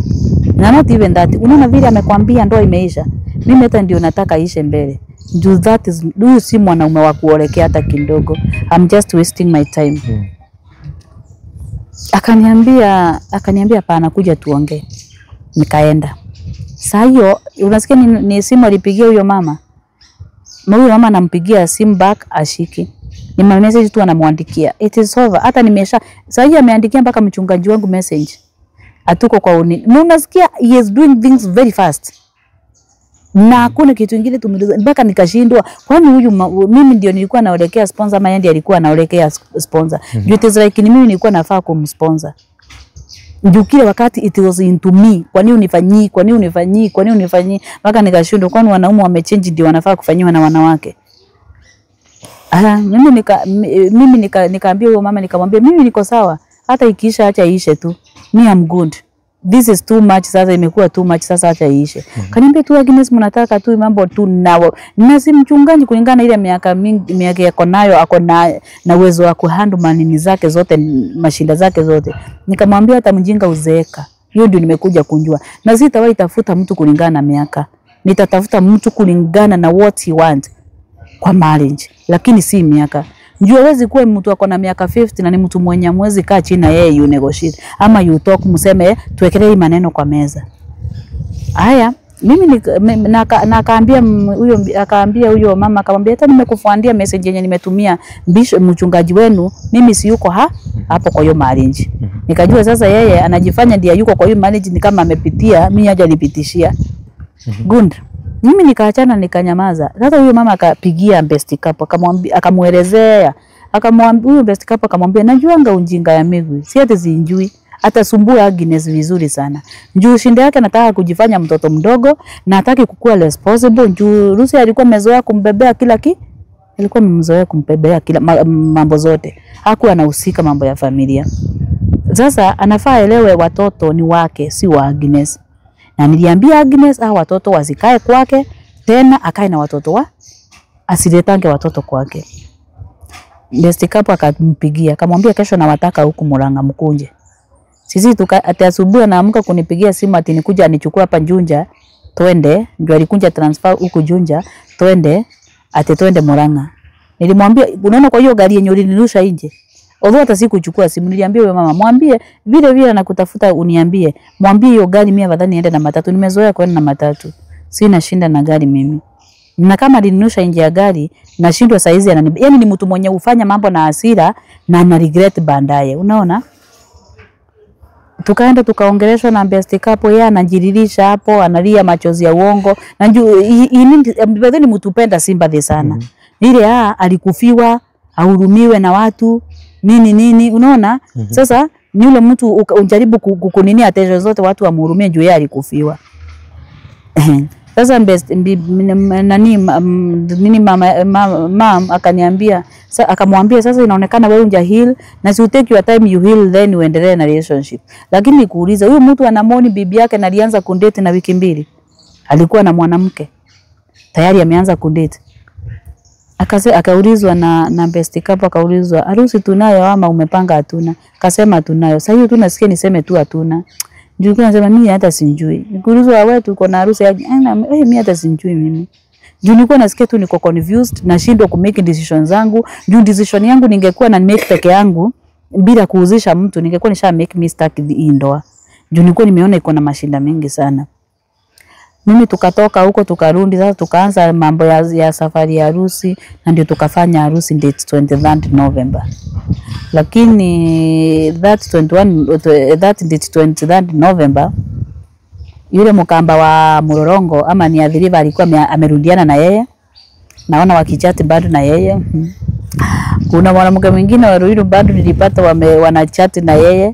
Na not even that. Unaona vile amekwambia ndoa imeisha. Mimi hata ndio nataka ishe mbele. Do that is, huyu si mwanaume wa kuolekea hata kidogo. I'm just wasting my time. Akaniambia hapana, kuja tuongee. Nikaenda. Saa hiyo unasikia ni simu alipigia huyo mama. Huyo mama anampigia simu back ashiki. Ni message tu anamwandikia. It is over. Hata nimesha. Saa hiyo ameandikia mpaka mchungaji wangu message. Atuko kwa uni. Na unasikia he is doing things very fast. Na hakuna kitu kingine tumeuliza mpaka nikashindwa, kwani huyu mimi ndio nilikuwa naolekea sponsor ama yeye ndiye alikuwa anaolekea sponsor? It is like ni mimi nilikuwa nafaa kumsponsor. Juu kile wakati it was into me. Kwa nini unifanyii? Kwa nini unifanyii? Kwa nini unifanyii? Mpaka nikashindwa, kwani wanaume wamechange ndio wanafaa kufanyiwa na wanawake? Ah, mimi nikaambia huyo mama, nikamwambia mimi niko sawa. Hata ikiisha acha iishe tu. Me I'm good. This is too much sasa, imekuwa too much sasa, acha iishe. Kaniambia tu Agnes, mnataka tu mambo tu nao. Na si mchungaji kulingana na ile miaka mingi miaka yako nayo, ako na uwezo wa kuhandle manini zake zote, mashinda zake zote. Nikamwambia hata mjinga uzeeka. Hiyo ndio nimekuja kunjua. Na sitawahi tafuta mtu kulingana na miaka. Nitatafuta mtu kulingana na what he want kwa marriage, lakini si miaka. Njoo hawezi kuwa mtu ako na miaka 50 na ni mtu mwenye mwezi kaa chini na yeye you negotiate ama you talk, mseme tuwekelee maneno kwa meza. Haya, mimi nakaambia huyo, akaambia huyo mama, akamwambia hata nimekufuandia message yenye nimetumia bishop mchungaji wenu, mimi si yuko hapo kwa hiyo marriage. Nikajua sasa yeye anajifanya ndiye yuko kwa hiyo marriage, ni kama amepitia, mimi haja nipitishia. Good. Mimi nikaachana nikanyamaza. Sasa huyo mama akapigia best couple, akamwambia, akamuelezea, akamwambia huyo best couple, akamwambia najuanga ujinga ya Migwi, si ati sinjui. Atasumbua Agnes vizuri sana. Njuu shinde yake anataka kujifanya mtoto mdogo na hataki kukua responsible. Njuu Lucy alikuwa amezoea kumbebea kila alikuwa amemzoea kumbebea kila mambo zote. Hakuwa anahusika mambo ya familia. Sasa anafaa elewe watoto ni wake, si wa Agnes. Na niliambia Agnes watoto wasikae kwake tena, akae na watoto wa asiletange watoto kwake. Best couple akampigia, akamwambia kesho nawataka huku Murang'a mkunje. Sisi ati asubuhi anaamka kunipigia simu ati nikuja anichukue hapa Juja twende, ndio alikunja transfer huku Juja twende, ati twende Murang'a. Nilimwambia unaona kwa hiyo gari yenye ulinirusha nje. Although hata sikuchukua simu, niliambia huyo mama mwambie vile vile nakutafuta uniambie. Mwambie hiyo gari mimi afadhali niende na matatu, nimezoea kwenda na matatu. Sina shinda na gari mimi. Na kama alinirusha nje ya gari nashindwa saizi anani, yani ni mtu mwenye ufanya mambo na hasira na ana regret baadaye. Unaona? Tukaenda tukaongeleshwa na best couple, yeye anajiririsha hapo, analia machozi ya uongo. Na ni mtu penda sympathy sana. Ile alikufiwa, ahurumiwe na watu, nini nini, unaona? Sasa ni yule mtu unajaribu kunini attention zote watu wamhurumie juu yeye alikufiwa. Sasa best nani nini mama mam akaniambia, akamwambia sasa inaonekana wewe unja heal na si take your time you heal then uendelee na relationship. Lakini nikuuliza, huyu mtu anamoni bibi yake na alianza kundate na wiki 2. Alikuwa na mwanamke. Tayari ameanza kundate. Akaulizwa na best couple, akaulizwa harusi tunayo ama umepanga hatuna? Akasema tunayo. Sasa hiyo tu nasikia niseme tu hatuna. Ndio nasema mimi hata sinjui. Nikuulizwa wewe tuko na harusi ya mimi hata sinjui mimi. Juu nilikuwa nasikia tu niko confused, nashindwa ku make decision zangu. Juu decision yangu ningekuwa na make peke yangu bila kuhusisha mtu, ningekuwa nisha make mistake hii ndoa. Juu nilikuwa nimeona iko na mashinda mingi sana. Mimi tukatoka huko tukarudi, sasa tukaanza mambo ya safari ya harusi, na ndio tukafanya harusi date 23 November. Lakini that 21 that date 23 November, yule mkamba wa Mlolongo ama ni Athi River alikuwa amerudiana na yeye. Naona wakichati bado na yeye. Kuna mwanamke mwingine wa Ruiru bado nilipata wanachati na yeye.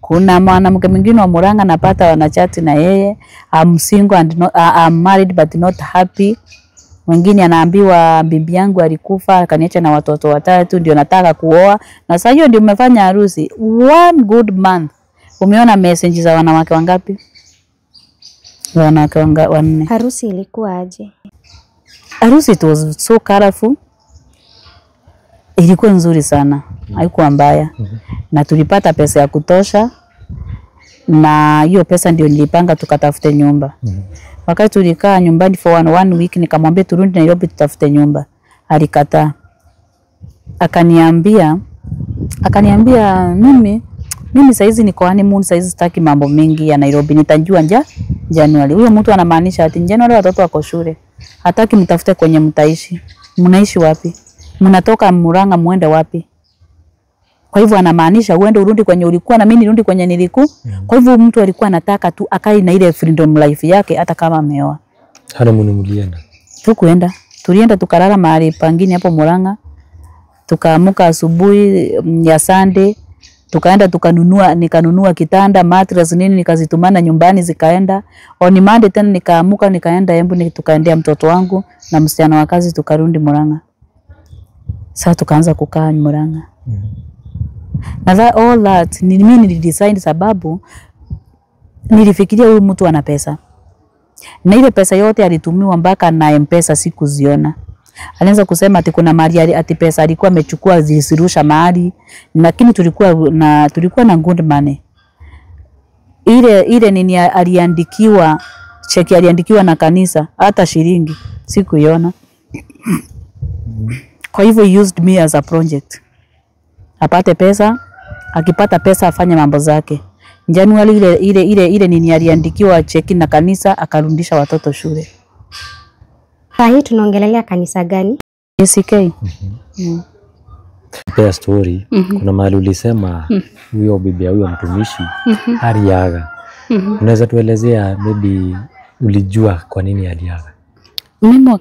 Kuna mwanamke mwingine wa Murang'a napata wanachati na yeye. I'm single and not, I'm married but not happy. Mwingine anaambiwa bibi yangu alikufa akaniacha na watoto watatu, ndio nataka kuoa. Na sasa hiyo ndio umefanya harusi. One good month. Umeona message za wanawake wangapi? Wanawake wanne. Harusi ilikuwa aje? Harusi it was so colorful. Ilikuwa nzuri sana, haikuwa mbaya. Na tulipata pesa ya kutosha, na hiyo pesa ndio nilipanga tukatafute nyumba. Wakati tulikaa nyumbani for one week, nikamwambia turudi Nairobi tutafute nyumba. Alikataa. Akaniambia mimi saizi niko honeymoon, saizi sitaki mambo mengi ya Nairobi, nitajua Januari. Huyo mtu anamaanisha ati Januari watoto wako shule. Hataki mtafute kwenye mtaishi. Mnaishi wapi? Mnatoka Murang'a muende wapi? Kwa hivyo anamaanisha uende urudi kwenye ulikuwa na mimi nirudi kwenye niliku. Kwa hivyo mtu alikuwa anataka tu akae na ile freedom life yake hata kama ameoa. Honeymoon mlienda? Tukuenda. Tulienda tukalala mahali pangine hapo Murang'a. Tukaamuka asubuhi ya Sunday, tukaenda tukanunua, nikanunua kitanda, mattress nini, nikazitumana nyumbani zikaenda. On Monday tena nikaamuka nikaenda Embu, tukaendea mtoto wangu na msichana wa kazi, tukarudi Murang'a. Sasa tukaanza kukaa Murang'a. Na that all that ni mimi nilidesign, sababu nilifikiria huyu mtu ana pesa. Na ile pesa yote alitumiwa mpaka na M-Pesa sikuziona. Alianza kusema ati kuna mali ati pesa alikuwa amechukua zisirusha mahali, lakini tulikuwa na good money. Ile nini aliandikiwa, cheki aliandikiwa na kanisa, hata shilingi sikuiona. Kwa hivyo he used me as a project. Apate pesa, akipata pesa afanye mambo zake. Januari ile nini aliandikiwa cheki na kanisa, akarudisha watoto shule. Saa hii tunaongelelea kanisa gani? ACK. Pea story. Kuna mahali ulisema huyo bibi huyo mtumishi aliaga. Unaweza tuelezea maybe ulijua kwa nini aliaga? Mimi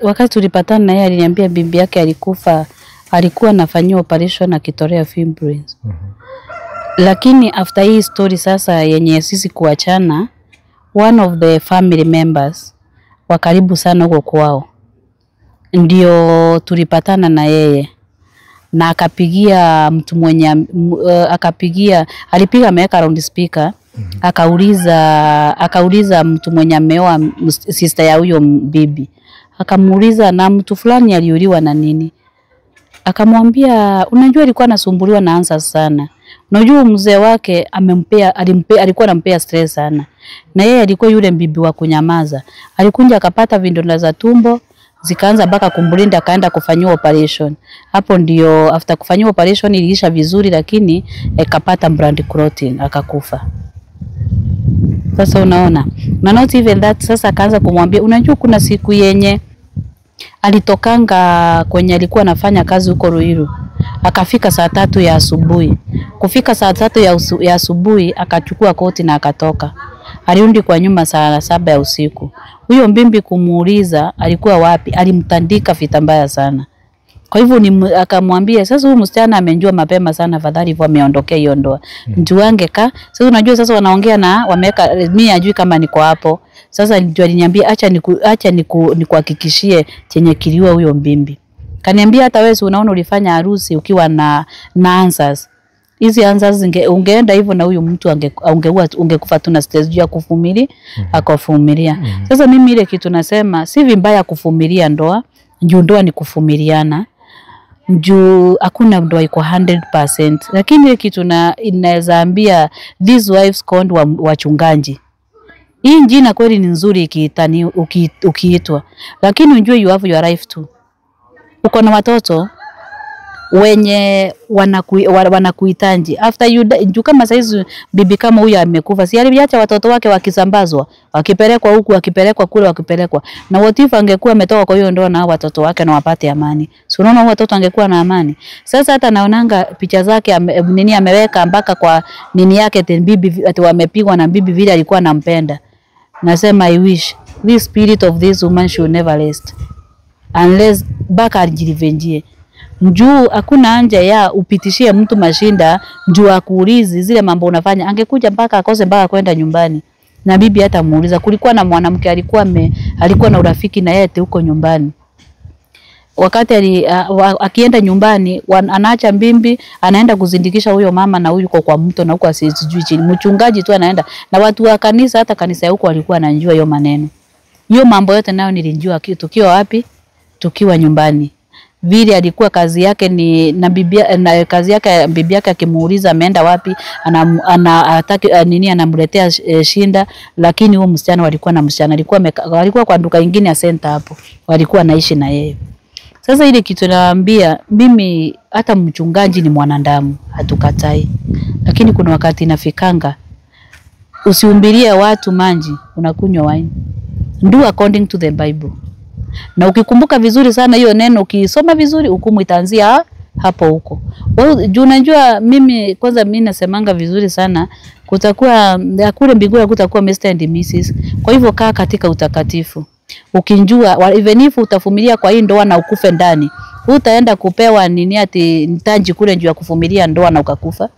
wakati tulipatana na yeye aliniambia bibi yake alikufa, alikuwa anafanyiwa operation akitolea fibroids. Lakini after hii story sasa yenye sisi kuachana, one of the family members wa karibu sana huko kwao ndio tulipatana na yeye, na akapigia mtu mwenye alipiga ameweka round speaker. Akauliza mtu mwenye ameoa sister ya huyo bibi, akamuuliza na mtu fulani aliuliwa na nini. Akamwambia unajua alikuwa anasumbuliwa na ansa sana. Unajua mzee wake alikuwa anampea stress sana. Na yeye alikuwa yule bibi wa kunyamaza. Alikunja akapata vidonda za tumbo, zikaanza mpaka kumlinda, akaenda kufanyiwa operation. Hapo ndio after kufanyiwa operation iliisha vizuri, lakini akapata blood clotting akakufa. Sasa unaona. Na not even that, sasa akaanza kumwambia unajua kuna siku yenye alitokanga kwenye alikuwa anafanya kazi huko Ruiru. Akafika saa 3 ya asubuhi. Kufika saa 3 ya asubuhi akachukua koti na akatoka. Alirudi kwa nyuma saa 7 ya usiku. Huyo mbimbi kumuuliza alikuwa wapi, alimtandika vita mbaya sana. Kwa hivyo akamwambia sasa huyu msichana amenjua mapema sana, afadhali hivyo ameondokea hiyo ndoa. Mtu wange ka sasa unajua sasa wanaongea na wameweka mimi ajui kama niko hapo. Sasa ndio aliniambia acha nikuhakikishie chenye kiliwa huyo mbimbi. Kaniambia hata wewe unaona ulifanya harusi ukiwa na answers. Hizi answers ungeenda hivyo na huyu mtu ungekufa tu na stress juu ya kuvumilia, akavumilia. Sasa mimi ile kitu nasema si vibaya kuvumilia ndoa, juu ndoa ni kuvumiliana. Juu hakuna ndoa iko 100%. Lakini ile kitu na inaweza ambia these wives called wachungaji. Hii jina kweli ni nzuri ukiitwa. Lakini unjue you have your life too. Uko na watoto, Wenye wanakuhitaji after you juu kama saizi bibi kama huyu amekufa, si aliacha watoto wake wakisambazwa, wakipelekwa huku, wakipelekwa kule, wakipelekwa. Na what if angekuwa ametoka kwa hiyo ndoa na hao watoto wake na wapate amani? Si unaona huyo watoto angekuwa na amani? Sasa hata naonanga picha zake nini ameweka mpaka kwa nini yake ati bibi ati wamepigwa na bibi vile alikuwa anampenda. Nasema I wish this spirit of this woman should never rest unless mpaka ajirivenjie. Njuu hakuna anja ya upitishie mtu mashinda njuu akuulizi zile mambo unafanya. Angekuja mpaka akose mpaka kwenda nyumbani na bibi hata muuliza. Kulikuwa na mwanamke alikuwa na urafiki na yeye huko nyumbani. Wakati akienda nyumbani anaacha mbimbi, anaenda kuzindikisha huyo mama na huyu kwa mto na huko asijui chini. Mchungaji tu anaenda na watu wa kanisa, hata kanisa huko walikuwa wanajua hiyo maneno. Hiyo mambo yote nayo nilijua tukiwa wapi? Tukiwa nyumbani. Vile alikuwa kazi yake ni na bibi na kazi yake bibi yake akimuuliza ameenda wapi, ana nini anamletea shinda. Lakini huyo msichana walikuwa na msichana alikuwa alikuwa kwa duka nyingine ya center hapo, walikuwa naishi na yeye. Sasa ile kitu naambia mimi, hata mchungaji ni mwanadamu, hatukatai, lakini kuna wakati inafikanga usiumbilie watu manji unakunywa wine. Do according to the Bible. Na ukikumbuka vizuri sana hiyo neno, ukisoma vizuri, hukumu itaanzia hapo huko. Wewe juu unajua mimi kwanza mimi nasemanga vizuri sana, kutakuwa kule mbinguni kutakuwa Mr and Mrs. Kwa hivyo kaa katika utakatifu. Ukinjua even if utavumilia kwa hii ndoa na ukufe ndani, utaenda kupewa nini ati ntaji kule juu ya kuvumilia ndoa na ukakufa.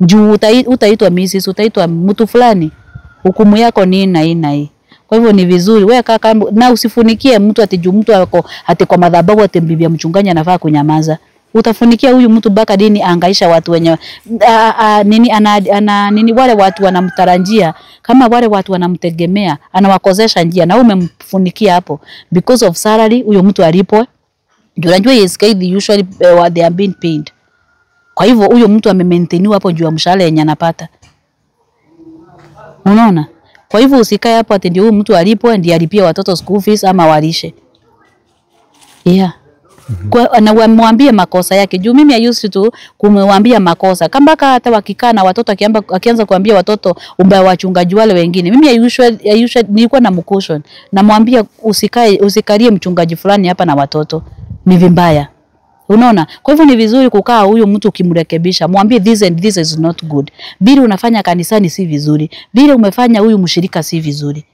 Juu utaitwa Mrs, utaitwa mtu fulani. Hukumu yako ni na hii na hii. Kwa hivyo ni vizuri wewe kaka, na usifunikie mtu ati juu mtu ako ati kwa madhabahu ati bibi ya mchungaji anafaa kunyamaza. Utafunikia huyu mtu mpaka dini angaisha watu wenye nini ana nini wale watu wanamtarajia, kama wale watu wanamtegemea, anawakozesha njia na wewe umemfunikia hapo because of salary huyo mtu alipwe. Ndio unajua yes they usually they are being paid. Kwa hivyo huyo mtu amemaintainiwa hapo juu ya mshahara yenye anapata. Unaona? Kwa hivyo usikae hapo ati ndio huyu mtu alipwe ndiye alipia watoto school fees ama walishe. Yeah. Kwa, na wamwambie makosa yake. Juu mimi I used to kumwambia makosa. Kama hata wakikaa na watoto akianza kuambia watoto umbaya wachungaji wale wengine. Mimi I usually nilikuwa na mcaution. Namwambia usikae, usikalie mchungaji fulani hapa na watoto. Ni vibaya. Unaona? Kwa hivyo ni vizuri kukaa huyu mtu ukimrekebisha, mwambie this and this is not good. Vile unafanya kanisani si vizuri. Vile umefanya huyu mshirika si vizuri.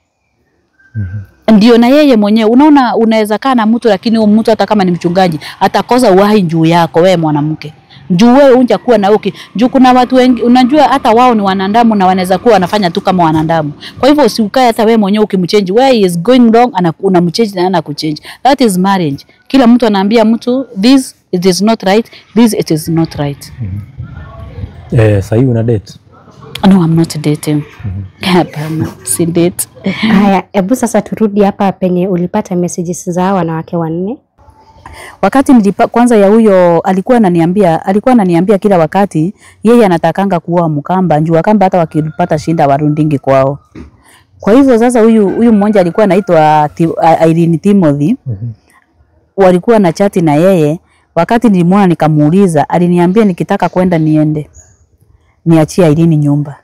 Ndio na yeye mwenyewe unaona, unaweza kaa na mtu lakini huyu mtu hata kama ni mchungaji atakosa uhai juu yako wewe mwanamke. Juu wewe unja kuwa na uki. Juu kuna watu wengi unajua hata wao ni wanadamu na wanaweza kuwa wanafanya tu kama wanadamu. Kwa hivyo usikae hata wewe mwenyewe ukimchange where he is going wrong, unamchange na anakuchange. That is marriage. Kila mtu anaambia mtu this it is not right, this it is not right. Sasa hivi una date? No, I'm not dating. Hapana, si date. Haya, hebu sasa turudi hapa penye ulipata messages za wanawake wanne. Wakati nilipa, kwanza ya huyo alikuwa ananiambia kila wakati yeye anatakanga kuoa Mkamba, njoo Wakamba hata wakipata shinda warundingi kwao. Kwa hivyo sasa huyu mmoja alikuwa anaitwa Irene Timothy. Walikuwa na chati na yeye. Wakati nilimwona nikamuuliza, aliniambia nikitaka kwenda niende, niachie Irene nyumba.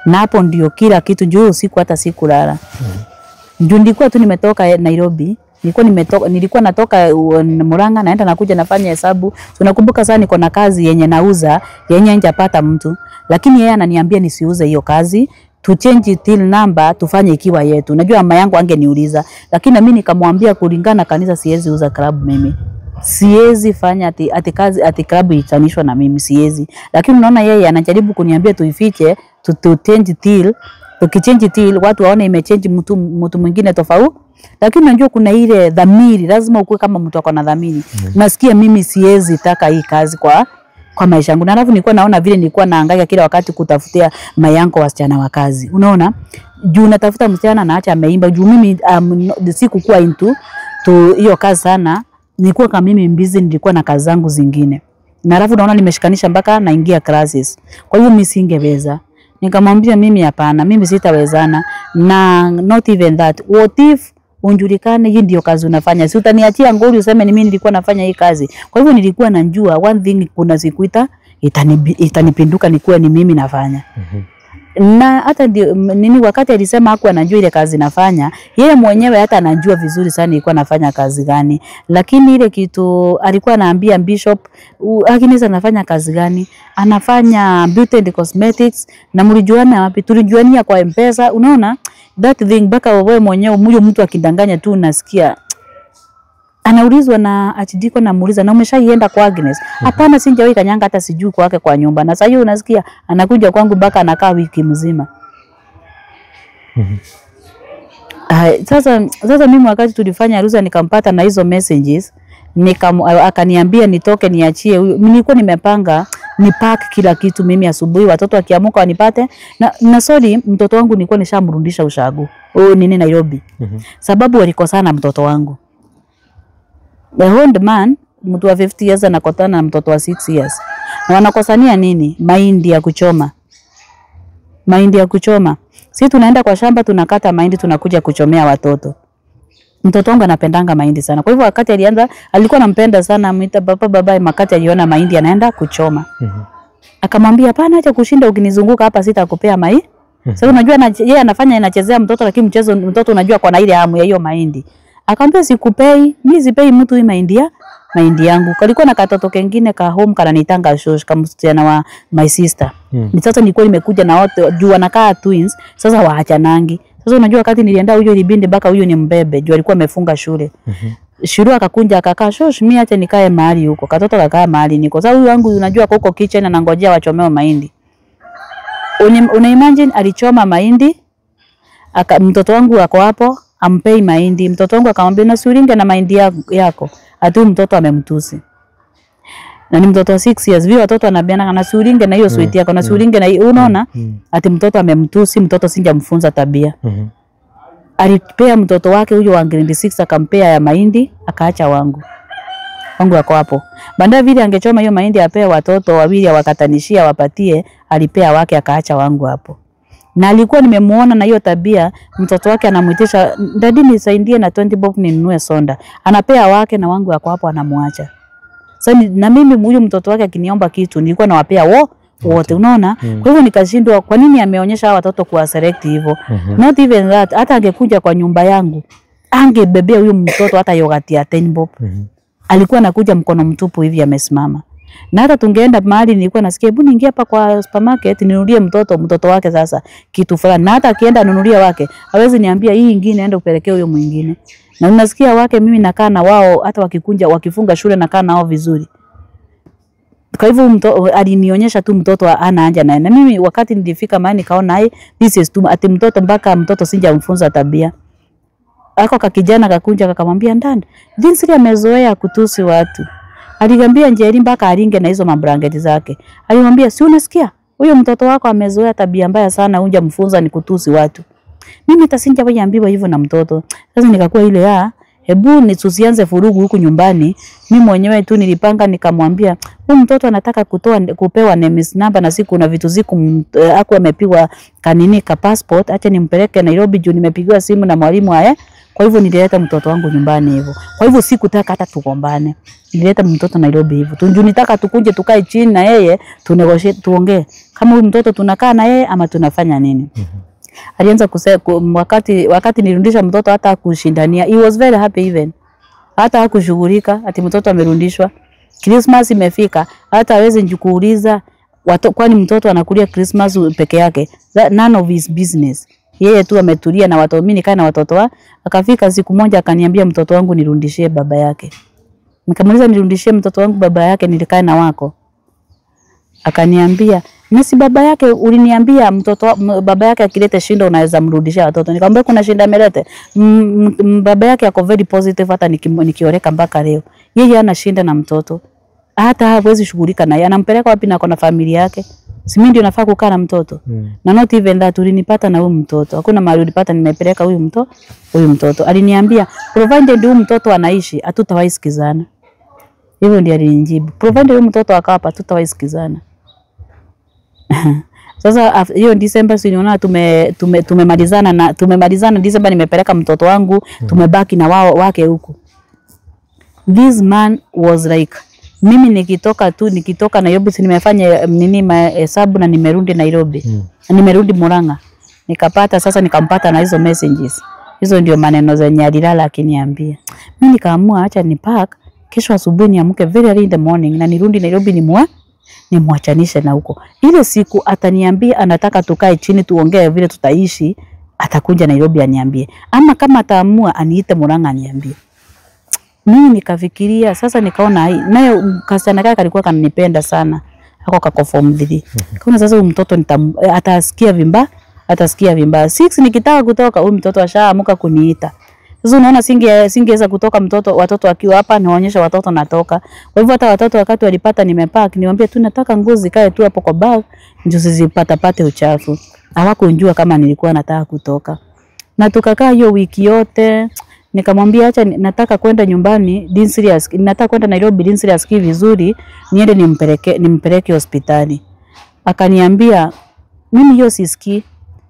Na hapo ndio kila kitu, juu usiku hata sikulala. Juu nilikuwa tu nimetoka Nairobi, nilikuwa natoka Murang'a naenda nakuja nafanya hesabu. Tunakumbuka sana niko na kazi yenye nauza, yenye njapata mtu, lakini yeye ananiambia nisiuze hiyo kazi, tu change till number tufanye ikiwa yetu. Najua mama yangu angeniuliza, lakini mimi nikamwambia kulingana kanisa siwezi uza club mimi. Siwezi fanya ati kazi ati club itanishwa na mimi, siwezi. Lakini unaona yeye anajaribu kuniambia tuifiche, tu change till, tukichange till watu waone imechange mtu mwingine tofauti. Lakini unajua kuna ile dhamiri, lazima ukue kama mtu akona dhamiri. Nasikia mimi siwezi taka hii kazi kwa maisha yangu. Na alafu nilikuwa naona vile nilikuwa nahangaika kila wakati kutafutia mayanko wasichana wa kazi. Unaona? Juu natafuta msichana naacha ameimba. Juu mimi sikukuwa into to hiyo kazi sana. Nilikuwa kama mimi busy, nilikuwa na kazi zangu zingine. Na alafu naona nimeshikanisha mpaka naingia classes. Kwa hiyo mimi singeweza. Nikamwambia mimi hapana, mimi sitawezana. Na not even that. What if unjulikane hii ndio kazi unafanya. Si utaniachia ngori useme ni mimi nilikuwa nafanya hii kazi. Kwa hivyo nilikuwa najua one thing, kuna siku itanipinduka nikuwe ni mimi nafanya. Na hata nini wakati alisema hakuwa anajua ile kazi nafanya, yeye mwenyewe hata anajua vizuri sana nilikuwa nafanya kazi gani. Lakini ile kitu alikuwa anaambia Bishop, Agnes anafanya kazi gani? Anafanya beauty and cosmetics. Na mlijuana wapi? Tulijuania kwa M-Pesa. Unaona that thing mpaka wewe mwenyewe huyo mtu akidanganya tu unasikia. Anaulizwa na Archdeacon, anamuuliza na umeshaienda kwa Agnes? Hapana, sijawahi kanyanga, hata sijui kwake kwa nyumba. Na sasa hiyo unasikia anakuja kwangu mpaka anakaa wiki mzima. Sasa mimi wakati tulifanya harusi nikampata na hizo messages, akaniambia nitoke niachie huyo. Nilikuwa nimepanga ni pack kila kitu mimi asubuhi watoto wakiamka wanipate. Na sorry, mtoto wangu nilikuwa nishamrudisha ushago. Oh, nini Nairobi. Sababu walikosana mtoto wangu. The old man, mtu wa 50 years anakotana na mtoto wa 6 years. Na wanakosania nini? Mahindi ya kuchoma. Mahindi ya kuchoma. Sisi tunaenda kwa shamba tunakata mahindi tunakuja kuchomea watoto. Mtoto wangu anapendanga mahindi sana. Kwa hivyo wakati alianza alikuwa anampenda sana, amuita baba baba, wakati aliona mahindi anaenda kuchoma. Akamwambia hapana, acha kushinda ukinizunguka hapa sitakupea mahindi. Sasa unajua yeye anafanya anachezea mtoto, lakini mchezo mtoto unajua kwa na ile hamu ya hiyo mahindi. Akamwambia sikupei, mimi sipei mtu hii mahindi yangu. Kalikuwa na katoto kengine ka home kananitanga shosh kama msichana wa my sister. Ni sasa nilikuwa nimekuja na wote juu wanakaa twins, sasa waachanangi. Sasa unajua wakati nilienda huyo ilibindi mpaka huyo ni mbebe juu alikuwa amefunga shule. Shiru akakunja akakaa shosh, mimi acha nikae mahali huko. Katoto kakaa mahali niko. Sasa huyu wangu unajua huko kitchen anangojea wachomeo mahindi. Una imagine alichoma mahindi, mtoto wangu ako hapo ampei mahindi. Mtoto wangu akamwambia na siuringe na mahindi yako. Ati mtoto amemtusi. Na ni mtoto wa 6 years. Vile watoto wanaambiana na siuringe na hiyo sweet yako, na siuringe na hiyo, unaona? Ati mtoto amemtusi, mtoto sinjamfunza tabia. Alipea mtoto wake huyo wa grade 6 akampea ya mahindi, akaacha wangu. Wangu wako hapo. Baada vile angechoma hiyo mahindi apea watoto wawili wakatanishia wapatie, alipea wake akaacha wangu hapo. Na alikuwa nimemuona na hiyo tabia, mtoto wake anamuitisha dadi nisaidie na 20 bob ninunue sonda. Anapea wake na wangu wako hapo anamuacha. Sasa na mimi huyu mtoto wake akiniomba kitu nilikuwa nawapea wote, unaona? Kwa hivyo nikashindwa kwa nini ameonyesha hawa watoto kuwa select hivyo. Not even that, hata angekuja kwa nyumba yangu angebebea huyu mtoto hata yogurt ya 10 bob. Alikuwa anakuja mkono mtupu hivi amesimama. Na hata tungeenda mahali nilikuwa nasikia hebu niingie hapa kwa supermarket ninunulie mtoto wake sasa kitu fulani. Na hata akienda anunulie wake hawezi niambia hii nyingine aende upelekee huyo mwingine. Na unasikia wake mimi nakaa na wao hata wakikunja wakifunga shule nakaa nao vizuri. Kwa hivyo alinionyesha tu mtoto ana haja naye. Na mimi wakati nilifika mahali nikaona hai this is too, ati mtoto mpaka mtoto sijamfunza tabia. Ako kakijana kakunja kakamwambia ndani jinsi amezoea kutusi watu. Aligambia Njeri mpaka aringe na hizo mabrangeti zake. Alimwambia si unasikia? Huyo mtoto wako amezoea tabia mbaya sana, hujamfunza ni kutusi watu. Mimi hata sinjawahi hivyo na mtoto. Sasa nikakuwa ile ya hebu nisianze furugu huku nyumbani. Mimi mwenyewe tu nilipanga nikamwambia huyu mtoto anataka kupewa NMIS number na siku na vitu ziku aku amepigwa kanini ka passport, acha nimpeleke Nairobi juu nimepigiwa simu na mwalimu haya. Kwa hivyo nilileta mtoto wangu nyumbani hivyo. Kwa hivyo sikutaka hata tugombane. Nilileta mtoto Nairobi hivyo. Tunju nitaka tukuje tukae chini na yeye, tunegotiate, tuongee. Kama huyu mtoto tunakaa na yeye ama tunafanya nini? Alianza kusema wakati nilirudisha mtoto hata kushindania. He was very happy even. Hata hakushughulika ati mtoto amerudishwa. Christmas imefika, hata hawezi njukuuliza kwani mtoto anakulia Christmas peke yake. That none of his business. Yeye tu ametulia na watoto, mimi nikaa na watoto wa. Akafika siku moja akaniambia mtoto wangu nirudishie baba yake. Nikamuuliza nirudishie mtoto wangu baba yake nilikae na wako? Akaniambia nasi baba yake uliniambia mtoto baba yake akilete shinda unaweza mrudishia watoto. Nikamwambia kuna shinda amelete. Baba yake ako very positive hata nikioreka mpaka leo. Yeye hana shinda na mtoto. Hata hawezi shughulika naye. Anampeleka wapi na kuna familia yake? Si mimi ndio nafaa kukaa na mtoto. Na not even that, ulinipata na huyu mtoto. Hakuna mahali ulipata nimepeleka huyu mtoto. Aliniambia provided huyu mtoto anaishi hatutawahi sikizana. Hivyo ndio alinijibu. Provided huyu mtoto akapa hatutawahi sikizana. Sasa hiyo December si niona tumemalizana na tumemalizana December, nimepeleka mtoto wangu, tumebaki na wao wake huku. This man was like, mimi nikitoka tu, nikitoka Nairobi, si nimefanya nini mahesabu na nimerudi Nairobi. Nimerudi Murang'a. Nikapata sasa, nikampata na hizo messages. Hizo ndio maneno zenye alilala akiniambia. Mimi nikaamua acha ni pack, kesho asubuhi niamke very early in the morning na nirudi Nairobi nimwachanishe na huko. Ile siku ataniambia anataka tukae chini tuongee vile tutaishi, atakuja Nairobi aniambie. Ama kama ataamua aniite Murang'a aniambie. Mimi nikafikiria sasa, nikaona hii nayo kasichana kake kalikuwa kananipenda sana. Hako kako form 3. Kaona sasa huyu mtoto atasikia vibaya, atasikia vibaya. 6 nikitaka kutoka huyu mtoto ashaamuka kuniita. Sasa unaona singeweza kutoka mtoto, watoto wakiwa hapa naonyesha watoto natoka. Kwa hivyo hata watoto wakati walipata nimepack, niwaambia tu nataka nguo zikae tu hapo kwa bag ndio zisipata pate uchafu. Hawakunjua kama nilikuwa nataka kutoka. Na tukakaa hiyo wiki yote. Nikamwambia acha nataka kwenda nyumbani, Dinsiri, nataka kwenda Nairobi Dinsiri asikii vizuri, niende nimpeleke hospitali. Akaniambia mimi hiyo sisikii.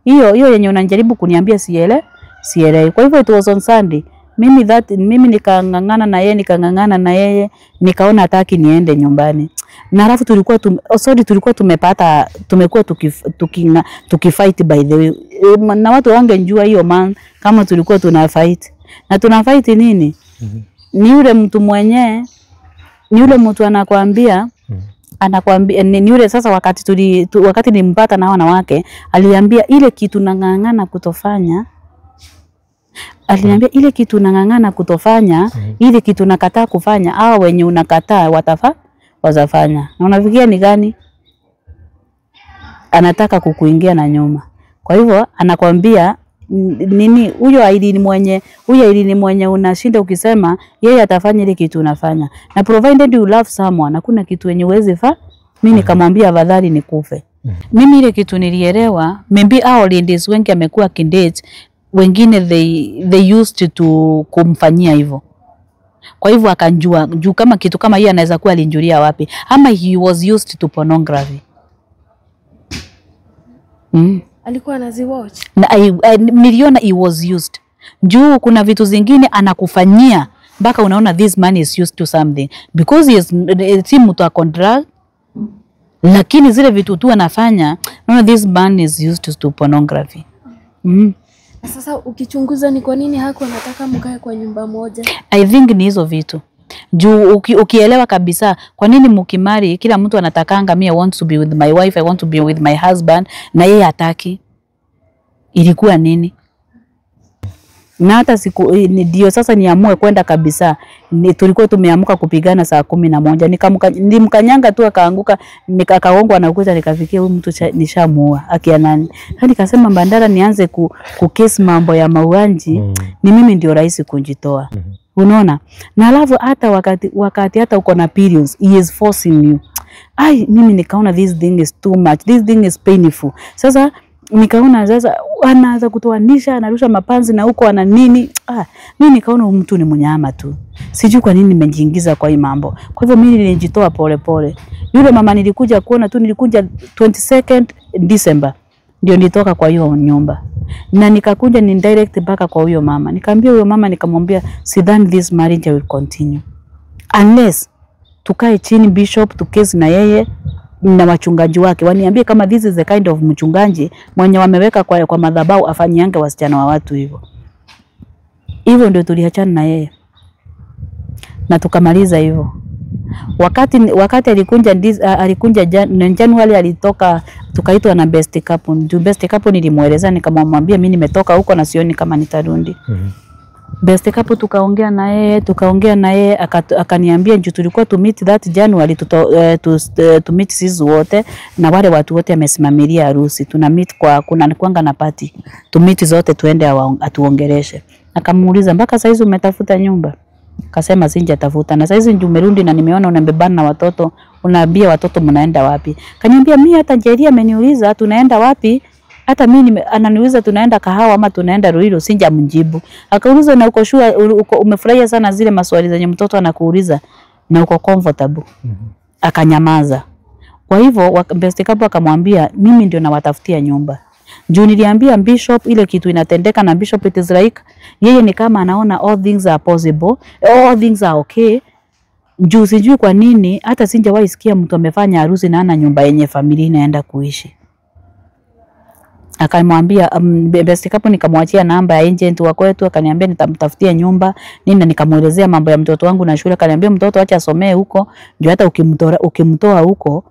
Hiyo yenye unajaribu kuniambia sielewi. Kwa hivyo it was on Sunday. Mimi nikangangana na yeye, nikaona hataki niende nyumbani. Na alafu tulikuwa tulikuwa tumepata, tumekuwa tukifight by the way. Na watu wangenjua hiyo man kama tulikuwa tuna fight. Na tuna fight nini? Ni yule mtu mwenyewe, ni yule mtu anakuambia, anakuambia ni yule sasa wakati wakati nimpata na wanawake, aliambia ile kitu nang'ang'ana kutofanya. Aliniambia ile kitu nang'ang'ana kutofanya, ile kitu nakataa kufanya, hao wenye unakataa watafanya. Na unafikia ni gani? Anataka kukuingia na nyuma. Kwa hivyo anakuambia nini, huyo Aileen mwenye unashinda ukisema yeye atafanya ile kitu unafanya. Na provided you love someone, hakuna kitu yenye uwezi fa. Mimi nikamwambia afadhali nikufe. Mimi ile kitu nilielewa, maybe hao ladies wengi amekuwa kindate, wengine they used to kumfanyia hivyo. Kwa hivyo akanjua juu kama kitu kama hii anaweza kuwa alinjulia wapi, ama he was used to pornography. Alikuwa anaziwatch. Na niliona he was used. Juu kuna vitu zingine anakufanyia mpaka unaona this man is used to something because he is si mtu wa contract, lakini zile vitu tu anafanya unaona this man is used to pornography. Sasa ukichunguza ni kwa nini hakuwa anataka mkae kwa nyumba moja? I think ni hizo vitu. Juu ukielewa kabisa kwa nini mukimari kila mtu anatakanga me I want to be with my wife, I want to be with my husband, na yeye hataki. Ilikuwa nini? Na hata siku ndio sasa niamue kwenda kabisa. Tulikuwa tumeamka kupigana saa 11. Nilimkanyanga tu akaanguka, nikakaongwa na ukuta, nikafikia huyu mtu nishamuua. Akia nani? Sasa nikasema bandara nianze kukesi mambo ya mauaji, ni mimi ndio rahisi kujitoa. Unaona? Na alafu hata wakati hata uko na periods, he is forcing you. Ai, mimi nikaona this thing is too much. This thing is painful. Sasa nikaona sasa anaanza kutoanisha, anarusha mapanzi na huko ana nini. Mimi nikaona huyu mtu ni mnyama tu. Sijui kwa nini nimejiingiza kwa hii mambo. Kwa hivyo mimi nilijitoa pole pole. Yule mama nilikuja kuona tu, nilikuja 22nd December ndio nilitoka kwa hiyo nyumba. Na nikakuja ni direct mpaka kwa huyo mama. Nikamwambia huyo mama, nikamwambia sidhani this marriage will continue unless tukae chini bishop tukezi na yeye na wachungaji wake waniambie kama this is the kind of mchungaji mwenye wameweka kwa madhabahu afanyiange wasichana wa watu hivyo. Hivyo ndio tuliachana na yeye. Na tukamaliza hivyo. Wakati alikunja Januari alitoka, tukaitwa na best couple. Juu best couple nilimueleza nikamwambia mimi nimetoka huko na sioni kama nitarudi. Best couple tukaongea na yeye, akaniambia juu tulikuwa to meet that January, to meet sisi wote na wale watu wote amesimamilia harusi. Tuna meet kwa kuna kwanga na party. To meet zote tuende atuongeleshe. Akamuuliza mpaka saizi umetafuta nyumba? Akasema sijatafuta. Na saizi ndio umerudi na nimeona unabebana na watoto, unaambia watoto mnaenda wapi? Kaniambia mimi hata Jeria ameniuliza tunaenda wapi? Hata mimi ananiuliza tunaenda Kahawa ama tunaenda Ruiru, sijamjibu. Akauliza na uko sure umefurahia sana zile maswali zenye mtoto anakuuliza na uko comfortable? Akanyamaza. Kwa hivyo best couple akamwambia mimi ndio nawatafutia nyumba. Juu niliambia bishop ile kitu inatendeka, na bishop it is like yeye ni kama anaona all things are possible, all things are okay. Juu sijui kwa nini hata sijawahi sikia mtu amefanya harusi na ana nyumba yenye familia inaenda kuishi. Akamwambia best couple, nikamwachia namba ya agent wa kwetu, akaniambia nitamtafutia nyumba nini, nikamuelezea mambo ya mtoto wangu na shule. Akaniambia mtoto acha asomee huko, juu hata ukimtoa huko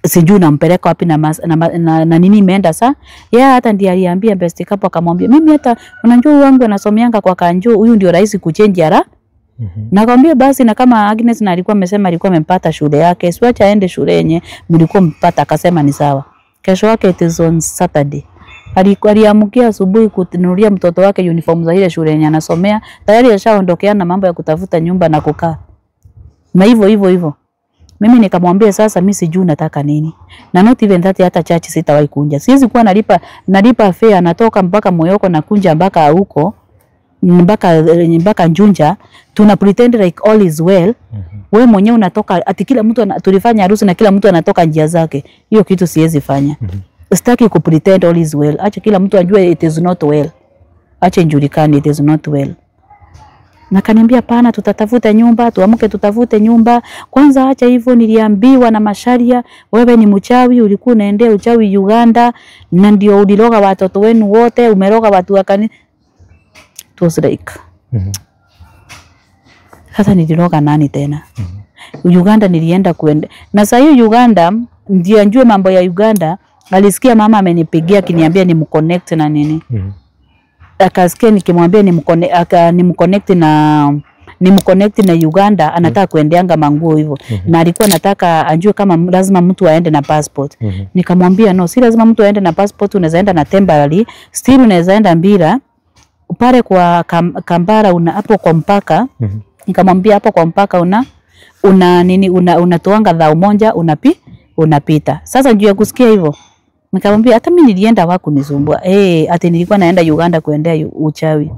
sijui nampeleka wapi na nini imeenda saa. Yeah, hata ndiye aliambia best couple, akamwambia mimi hata unajua huyu wangu anasomeanga kwa Kanjo, huyu ndio rahisi kuchange ara. Nakwambia basi, na kama Agnes na alikuwa amesema alikuwa amempata shule yake, siacha aende shule yenye mlikuwa mpata, akasema ni sawa. Kesho yake it is on Saturday. Aliamkia asubuhi kununulia mtoto wake uniform za ile shule yenye anasomea, tayari ashaondokeana na mambo ya kutafuta nyumba na kukaa. Na hivyo hivyo hivyo. Mimi nikamwambia sasa mimi sijui nataka nini. Na not even that, hata church sitawahi kunja. Siwezi kuwa nalipa fare natoka mpaka Moyoko na kunja mpaka huko mpaka Njunja, tuna pretend like all is well. Wewe mwenyewe unatoka ati kila mtu tulifanya harusi na kila mtu anatoka njia zake. Hiyo kitu siwezi fanya. Sitaki ku pretend all is well. Acha kila mtu ajue it is not well. Acha ijulikane it is not well. Na kaniambia hapana, tutatafuta nyumba, tuamke tutafute nyumba. Kwanza acha hivyo, niliambiwa na Masharia, wewe ni mchawi, ulikuwa unaendea uchawi Uganda na ndio uliloga watoto wenu wote, umeroga watu wa kanisa. It was like sasa nililoga nani tena? Uganda nilienda kuenda. Na sasa hiyo Uganda ndio anjue mambo ya Uganda, alisikia mama amenipigia akiniambia nimconnect na nini. Akasikia nikimwambia nimconnect na Uganda, anataka kuendeanga manguo hivyo. Na alikuwa anataka ajue kama lazima mtu aende na passport. Nikamwambia no, si lazima mtu aende na passport, unaweza enda na temporary, still unaweza enda bila pale kwa Kambara una hapo kwa mpaka. Nikamwambia hapo kwa mpaka una nini unatoanga dhao moja unapita. Sasa juu ya kusikia hivyo nikamwambia hata mimi nilienda wakunisumbua. Ati nilikuwa naenda Uganda kuendea uchawi.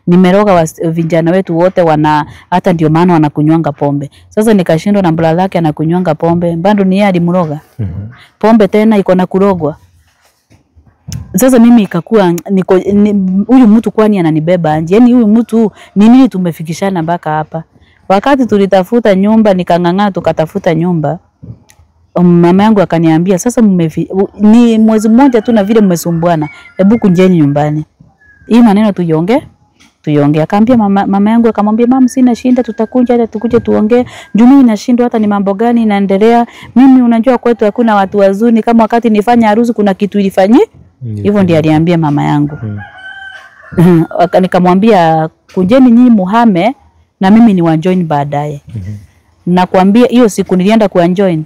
Nimeroga vijana wetu wote wana hata ndio maana wanakunywanga pombe. Sasa nikashindwa na mbla lake anakunywanga pombe. Bado ni yeye alimroga. Pombe tena iko na kurogwa. Sasa mimi ikakuwa huyu mtu kwani ananibeba nje? Yaani huyu mtu ni nini tumefikishana mpaka hapa? Wakati tulitafuta nyumba nikang'ang'ana tukatafuta nyumba. Mama yangu akaniambia sasa ni mwezi mmoja tu na vile mmesumbuana, hebu kunjeni nyumbani. Hii maneno tuiongee. Akaambia mama yangu akamwambia mama, sina shinda, tutakuja hata tukuje tuongee. Juu mimi nashindwa hata ni mambo gani inaendelea. Mimi unajua kwetu hakuna watu wazuri, kama wakati nifanya harusi kuna kitu ilifanyi. Hivyo ndiye aliambia mama yangu. Nikamwambia kunjeni nyinyi muhame na mimi ni wa join baadaye. Nakwambia hiyo siku nilienda ku join.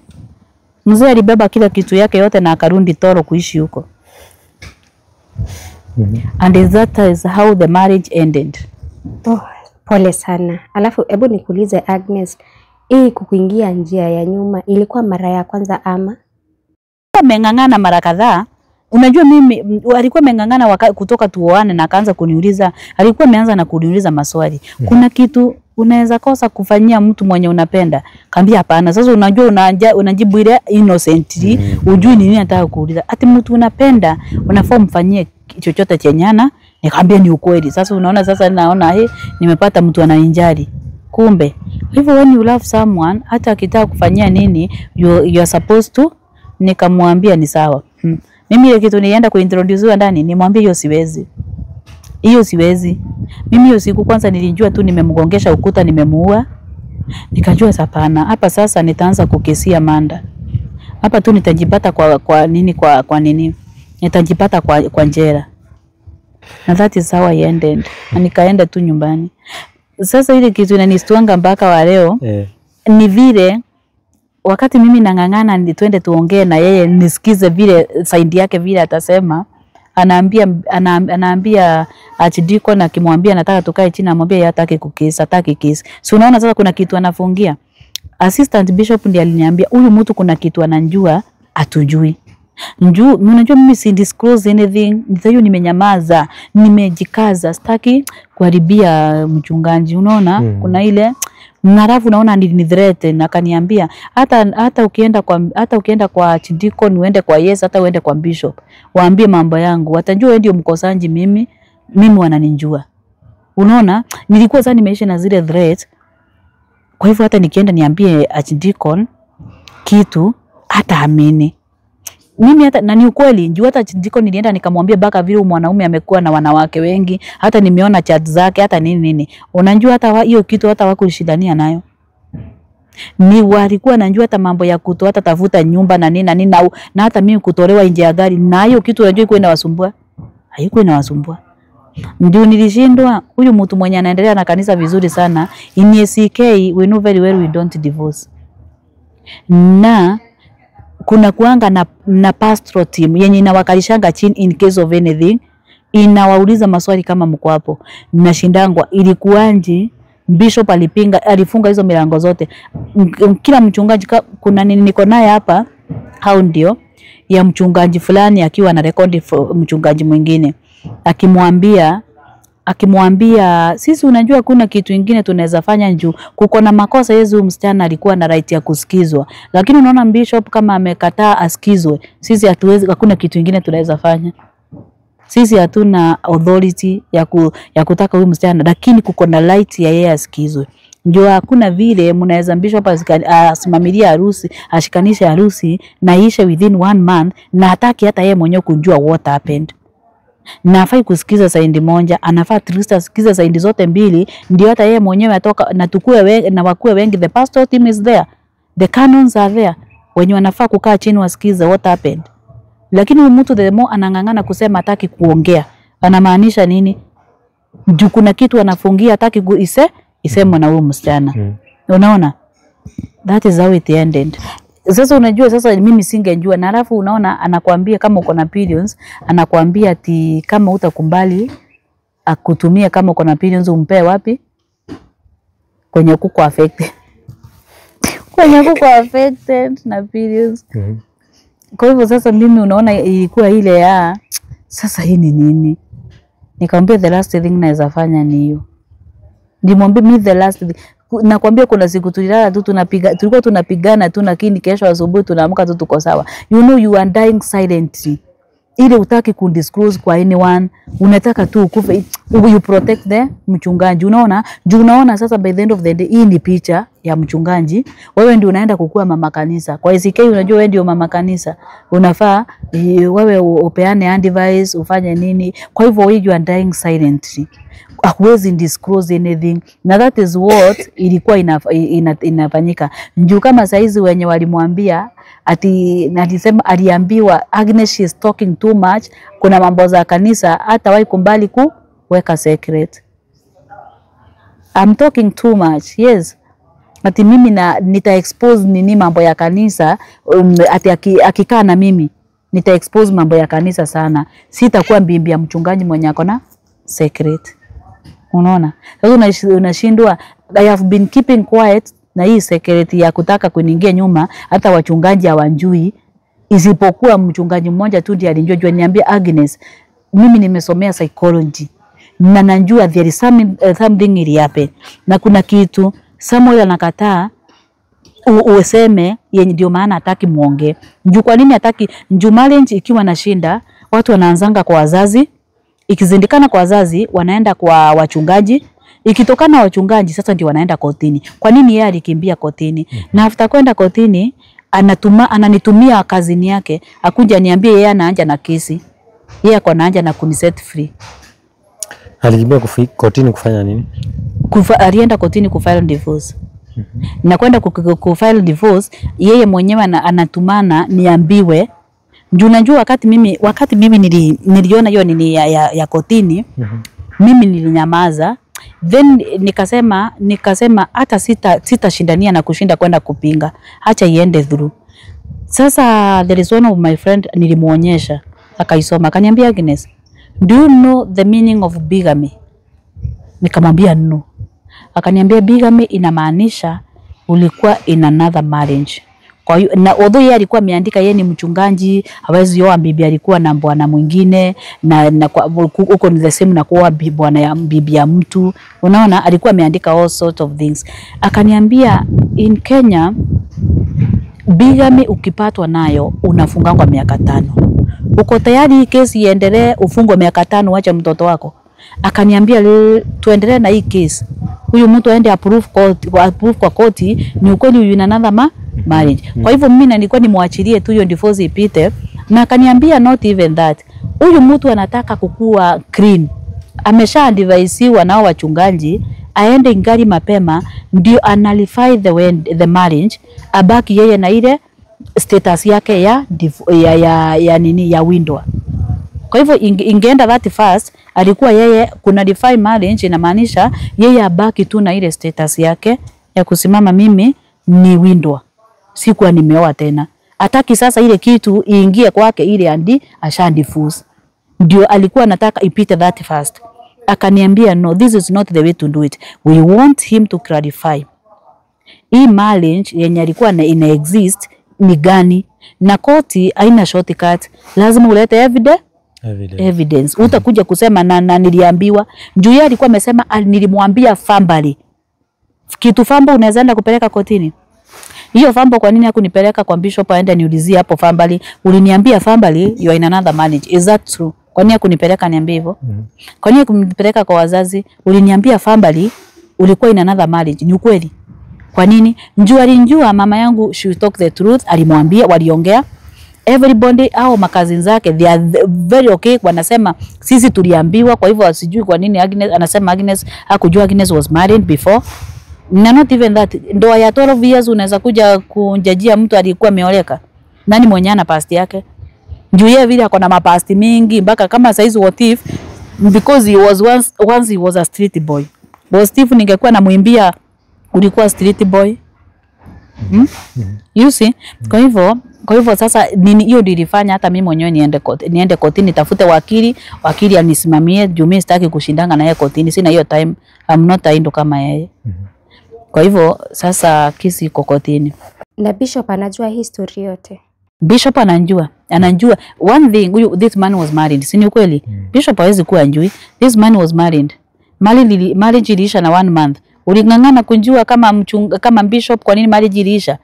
Mzee alibeba kila kitu yake yote na akarundi Toro kuishi huko. And that is how the marriage ended. Oh, pole sana. Alafu hebu nikuulize Agnes, hii kukuingia njia ya nyuma ilikuwa mara ya kwanza ama? Ameng'ang'ana mara kadhaa. Unajua mimi alikuwa ameng'ang'ana kutoka tuoane na akaanza kuniuliza, alikuwa ameanza na kuniuliza maswali. Kuna kitu unaweza kosa kufanyia mtu mwenye unapenda? Kaambia hapana. Sasa unajua unajibu ile innocently, ujui ni nini anataka kuuliza. Ati mtu unapenda unafaa mfanyie chochote chenyana. Nikamwambia ni ukweli. Sasa unaona, sasa naona nimepata mtu anainjali. Kumbe hivyo when you love someone hata akitaka kufanyia nini you are supposed to. Nikamwambia ni sawa. Mimi ile kitu nilienda kuintroduce ndani, nimwambie hiyo siwezi. Hiyo siwezi. Mimi hiyo siku kwanza nilijua tu nimemgongesha ukuta, nimemuua. Nikajua hapana, hapa sasa nitaanza kukesia manda. Hapa tu nitajipata kwa nini kwa nini? Nitajipata kwa njera. Na that is how I ended. Na nikaenda tu nyumbani. Sasa ile kitu inanistuanga mpaka wa leo ni vile wakati mimi nang'ang'ana ni twende tuongee na yeye nisikize vile side yake vile atasema. Anaambia Archdeacon, akimwambia nataka tukae chini, amwambia yeye hataki kukesi, hataki kesi. Si unaona sasa kuna kitu anafungia. Assistant Bishop ndiye aliniambia huyu mtu kuna kitu ananjua atujui. Unajua mimi si disclose anything. Ndio nimenyamaza, nimejikaza, sitaki kuharibia mchungaji, unaona? Kuna ile Na alafu naona ni threaten, akaniambia hata ukienda kwa Chidikon, uende kwa Yes, hata uende kwa Bishop, waambie mambo yangu, watajua wewe ndio mkosanji, mimi wananijua. Unaona, nilikuwa sasa nimeishi na zile threat. Kwa hivyo hata nikienda niambie Archdeacon kitu hata amini. Mimi hata na ni ukweli, juu hata Archdeacon nilienda nikamwambia baka vile mwanaume amekuwa na wanawake wengi, hata nimeona chat zake hata nini nini. Unajua hata hiyo kitu hata wakushindania nayo. Ni walikuwa najua hata mambo ya kuto hata tafuta nyumba na nini na nini na hata mimi kutolewa nje ya gari, na hiyo kitu unajua iko inawasumbua. Haiko inawasumbua. Ndio nilishindwa. Huyu mtu mwenye anaendelea na kanisa vizuri sana, in ACK we know very well we don't divorce. Na kuna kuanga na pastoral team yenye inawakalishanga chini in case of anything, inawauliza maswali kama mko hapo. Nashindangwa ilikuanji Bishop alipinga, alifunga hizo milango zote. Kila mchungaji, kuna nini niko naye hapa, hao ndio ya mchungaji fulani akiwa na rekodi mchungaji mwingine akimwambia sisi unajua kuna kitu kingine tunaweza fanya juu kuko na makosa. Yesu msichana alikuwa na right ya kusikizwa, lakini unaona Bishop kama amekataa asikizwe, sisi hatuwezi, hakuna kitu kingine tunaweza fanya. Sisi hatuna authority ya kutaka huyu msichana, lakini kuko na right ya yeye asikizwe. Ndio hakuna vile mnaweza Bishop asimamilie harusi, ashikanishe harusi na ishe within 1 month, na hataki hata yeye mwenyewe kujua what happened. Na hafai kusikiza saindi moja, anafaa at least asikize saindi zote mbili, ndio hata yeye mwenyewe atoka na tukue na wakue wengi. The pastor team is there, the canons are there, wenye wanafaa kukaa chini wasikize what happened. Lakini huyu mtu the more anang'ang'ana kusema hataki kuongea, anamaanisha nini? Juu kuna kitu anafungia, hataki isemwe na huyu msichana. Unaona? That is how it ended. Sasa unajua, sasa mimi singejua. Na alafu unaona anakuambia kama uko na periods, anakuambia ati kama utakumbali akutumie kama uko na periods umpe wapi? Kwenye kuko affected. Kwenye kuko affected na periods. Kwa hivyo sasa mimi unaona ilikuwa ile ya sasa hii ni nini? Nikamwambia the last thing naweza fanya ni hiyo. Nimwambie mimi the last thing. Nakwambia kuna siku tulilala tu tunapiga, tulikuwa tunapigana tu, lakini kesho asubuhi tunaamka tu tuko sawa. You know you are dying silently. Ile utaki ku disclose kwa anyone, unataka tu ukufe, you protect the mchungaji. Unaona? Juu unaona sasa by the end of the day hii ni picha ya mchungaji. Wewe ndio unaenda kukua mama kanisa. Kwa ACK unajua wewe ndio mama kanisa. Unafaa wewe upeane advice, ufanye nini. Kwa hivyo you are dying silently. Hakuwezi disclose anything. Na that is what ilikuwa inafanyika. Njoo kama saizi wenye walimwambia ati alisema, aliambiwa Agnes she is talking too much, kuna mambo za kanisa hata wahi kumbali kuweka secret. I'm talking too much. Yes. Ati mimi na nita expose nini mambo ya kanisa, ati akikaa na mimi nita expose mambo ya kanisa sana. Sitakuwa mbimbi ya mchungaji mwenye ako na secret. Unaona? Sasa unashindwa. I have been keeping quiet na hii secret ya kutaka kuniingia nyuma, hata wachungaji hawanjui, isipokuwa mchungaji mmoja tu ndiye alinijua. Jua niambia Agnes, mimi nimesomea psychology na najua there is something ili happen, na kuna kitu Samuel anakataa useme, yenye ndio maana hataki muongee. Njoo kwa nini hataki? Njoo marriage ikiwa na shinda, watu wanaanzanga kwa wazazi, ikizindikana kwa wazazi wanaenda kwa wachungaji, ikitokana wachungaji sasa ndio wanaenda kotini. Kwa nini yeye alikimbia kotini? Na after kwenda kotini ananitumia kazini yake akuja niambie yeye anaanja na kesi. Yeye ako anaanja na kuniset free. Alikimbia kotini kufanya nini? Alienda kotini kufile divorce. Na kwenda kufile divorce, yeye mwenyewe anatumana niambiwe. Juu najua wakati mimi niliona hiyo nini ya kotini, mimi nilinyamaza. Then nikasema hata sitashindania na kushinda kwenda kupinga, acha iende through. Sasa there is one of my friend nilimuonyesha, akaisoma, akaniambia Agnes, do you know the meaning of bigamy? Nikamwambia no. Akaniambia bigamy inamaanisha ulikuwa in another marriage. Kwa hiyo na although yeye alikuwa ameandika yeye ni mchungaji, hawezi oa bibi alikuwa na bwana mwingine na huko ni the same na kuoa bwana ya bibi ya mtu. Unaona, alikuwa ameandika all sort of things. Akaniambia in Kenya bigamy ukipatwa nayo unafungangwa miaka 5. Uko tayari hii kesi iendelee ufungwe miaka 5 uache mtoto wako? Akaniambia tuendelee na hii kesi. Huyu mtu aende approve court, approve kwa koti ni ukweli huyu in another marriage. Kwa hivyo mimi nilikuwa nimwachilie tu hiyo divorce ipite, na akaniambia not even that. Huyu mtu anataka kukua clean. Amesha advisiwa nao wachungaji aende ingali mapema ndio anullify the marriage, abaki yeye na ile status yake ya ya nini ya widow. Kwa hivyo ingeenda that fast, alikuwa yeye kuna defy marriage inamaanisha yeye abaki tu na ile status yake ya kusimama mimi ni widow. Sikuwa nimeoa tena. Hataki sasa ile kitu iingie kwake ile andi ashandifuza. Ndio alikuwa anataka ipite that fast. Akaniambia no, this is not the way to do it. We want him to clarify. Hii marriage yenye alikuwa na ina exist ni gani? Na koti haina shortcut, lazima ulete evidence. Evidence. Utakuja kusema na niliambiwa. Juu yeye alikuwa amesema nilimwambia fambali. Kitu fambo unaweza enda kupeleka kotini. Hiyo fambo kwa nini hakunipeleka kwa bishop aende niulizie hapo fambali? Uliniambia fambali you are in another marriage. Is that true? Kwa nini hakunipeleka niambie hivyo? Kwa nini hakunipeleka kwa wazazi? Uliniambia fambali ulikuwa in another marriage. Ni ukweli? Kwa nini? Njua alinjua mama yangu, she talk the truth, alimwambia, waliongea. Everybody au makazi zake they are very okay, wanasema sisi tuliambiwa. Kwa hivyo asijui kwa nini Agnes anasema Agnes hakujua Agnes was married before. Na not even that, ndoa ya 12 years unaweza kuja kunjajia mtu alikuwa ameoleka. Nani mwenye ana past yake? Juu yeye vile akona mapasti mingi mpaka kama saizi what if because he was once he was a street boy. What if ningekuwa namuimbia ulikuwa street boy? You see? Kwa hivyo sasa nini hiyo ndio ilifanya hata mimi mwenyewe niende kotini nitafute wakili, wakili anisimamie juu mimi sitaki kushindana na yeye kotini, sina hiyo time, I'm not aindo kama yeye. Kwa hivyo sasa kesi iko kotini. Na bishop anajua history yote. Bishop anajua. Anajua one thing, huyu this man was married, si ni kweli? Bishop hawezi kuwa anjui. This man was married. Marriage iliisha na 1 month. Ulingangana kunjua kama kama bishop kwa nini marriage iliisha?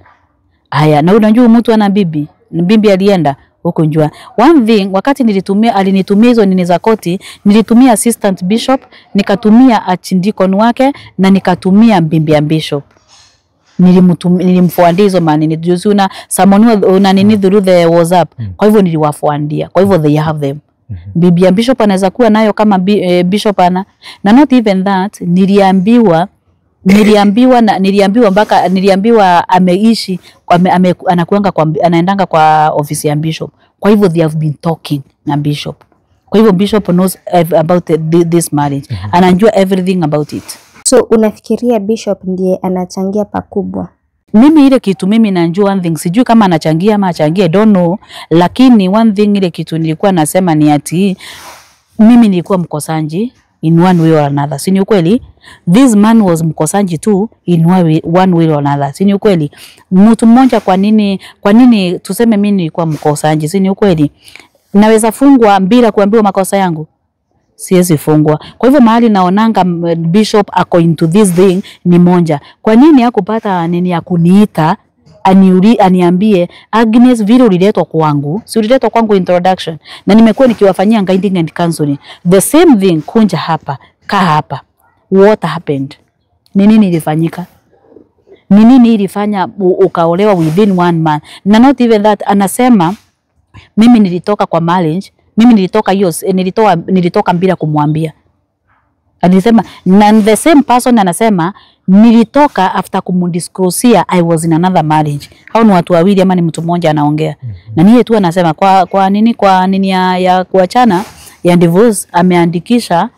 Haya, na unajua mtu ana bibi. Bibi alienda huko njua. One thing, wakati alinitumia hizo nini za koti, nilitumia assistant bishop, nikatumia archdeacon wake na nikatumia bibi ya bishop. Nilimfuandia hizo manini. Juzi una summoniwa una nini through the WhatsApp. Kwa hivyo niliwafuandia. Kwa hivyo they have them. Bibi ya bishop anaweza kuwa nayo kama bishop ana. Na not even that, niliambiwa ameishi anakuanga kwa anaendanga kwa ofisi ya bishop. Kwa hivyo they have been talking na bishop. Kwa hivyo bishop knows about this marriage. Anajua everything about it. So unafikiria bishop ndiye anachangia pakubwa? Mimi ile kitu mimi najua one thing, sijui kama anachangia ama achangie, I don't know, lakini one thing ile kitu nilikuwa nasema ni ati mimi nilikuwa mkosanji in one way or another. Si ni ukweli? This man was mkosanji tu in one way or another. Si ni ukweli? Mtu mmoja kwa nini tuseme mimi nilikuwa mkosanji? Si ni ukweli? Naweza fungwa bila kuambiwa makosa yangu? Siwezi fungwa. Kwa hivyo mahali naonanga bishop ako into this thing ni moja. Kwa nini hakupata nini ya kuniita aniambie Agnes vile uliletwa kwangu? Si uliletwa kwangu introduction. Na nimekuwa nikiwafanyia guiding and counseling. The same thing, kunja hapa, kaa hapa. What happened? Ni nini ilifanyika? Ni nini ilifanya ukaolewa within 1 month? Na not even that, anasema mimi nilitoka kwa marriage, mimi nilitoka hiyo, nilitoka bila kumwambia. Alisema, na the same person anasema nilitoka after kumdisclosia I was in another marriage. Hao ni watu wawili ama ni mtu mmoja anaongea? Na niye tu anasema kwa nini ya kuachana ya divorce ameandikisha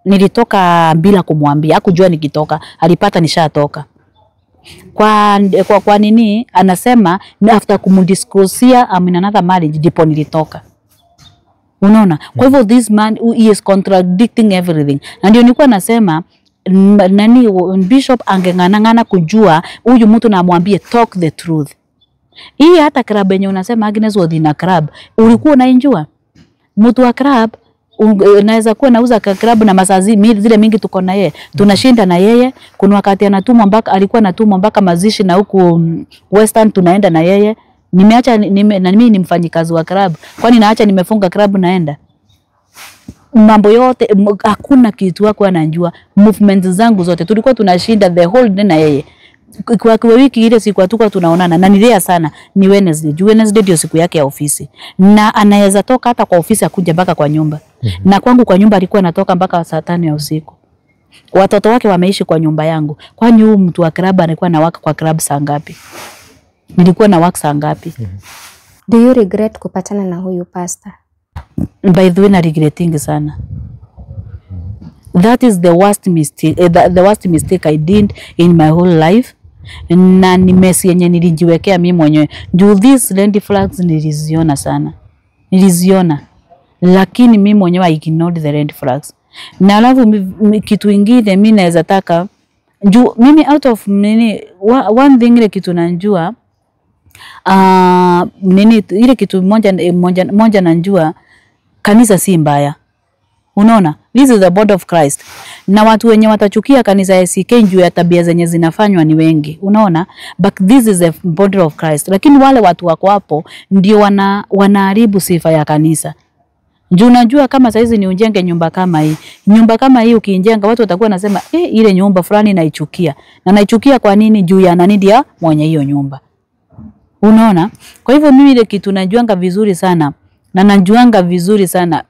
nilitoka bila kumwambia. Hakujua nikitoka, alipata nishatoka. Kwa nini anasema after kumdisclosia I'm in another marriage ndipo nilitoka. Unaona? Kwa hivyo this man he is contradicting everything. Na ndio nilikuwa nasema Nani bishop angeng'anang'ana kujua huyu mtu na amwambie talk the truth. Hii hata club yenye unasema Agnes was in a club, ulikuwa unainjua? Mtu wa club naweza kuwa nauza club na masazi zile mingi tuko na yeye, tunashinda na yeye. Kuna wakati anatumwa mpaka, alikuwa anatumwa mpaka mazishi na huku Western tunaenda na yeye. Nimeacha na mimi ni mfanyikazi wa club, kwani naacha nimefunga club naenda? Mambo yote hakuna kitu wako anajua. Movements zangu zote tulikuwa tunashinda the whole day na yeye. Kwa wiki ile siku hatukuwa tunaonana, na nilea sana ni Wednesday. Juu Wednesday ndio siku yake ya ofisi, na anaweza toka hata kwa ofisi akuja mpaka kwa nyumba. Na kwangu kwa nyumba alikuwa anatoka mpaka saa 5 ya usiku. Watoto wake wameishi kwa nyumba yangu. Kwani huyu mtu wa club alikuwa na work kwa club saa ngapi? Nilikuwa na work saa ngapi? Do you regret kupatana na huyu pastor? By the way, na regretting sana. That is the worst mistake, the worst mistake I did in my whole life. Na ni mess yenye nilijiwekea mimi mwenyewe. Juu these red flags niliziona sana. Niliziona. Lakini mimi mwenyewe I ignored the red flags. Na alafu kitu ingine mimi naweza taka juu mimi out of nini, one thing ile kitu najua, nini ile kitu moja najua, kanisa si mbaya. Unaona, this is the body of Christ. Na watu wenye watachukia kanisa ya SK juu ya tabia zenye zinafanywa ni wengi. Unaona, but this is the body of Christ. Lakini wale watu wako hapo ndio wanaharibu sifa ya kanisa. Juu unajua kama saizi ni ujenge nyumba kama hii. Nyumba kama hii ukiijenga watu watakuwa nasema ile nyumba fulani naichukia. Na naichukia kwa nini? Juu ya nani? Ndia mwenye hiyo nyumba. Unaona? Kwa hivyo mimi ile kitu najuanga vizuri sana. Na najuanga vizuri sana.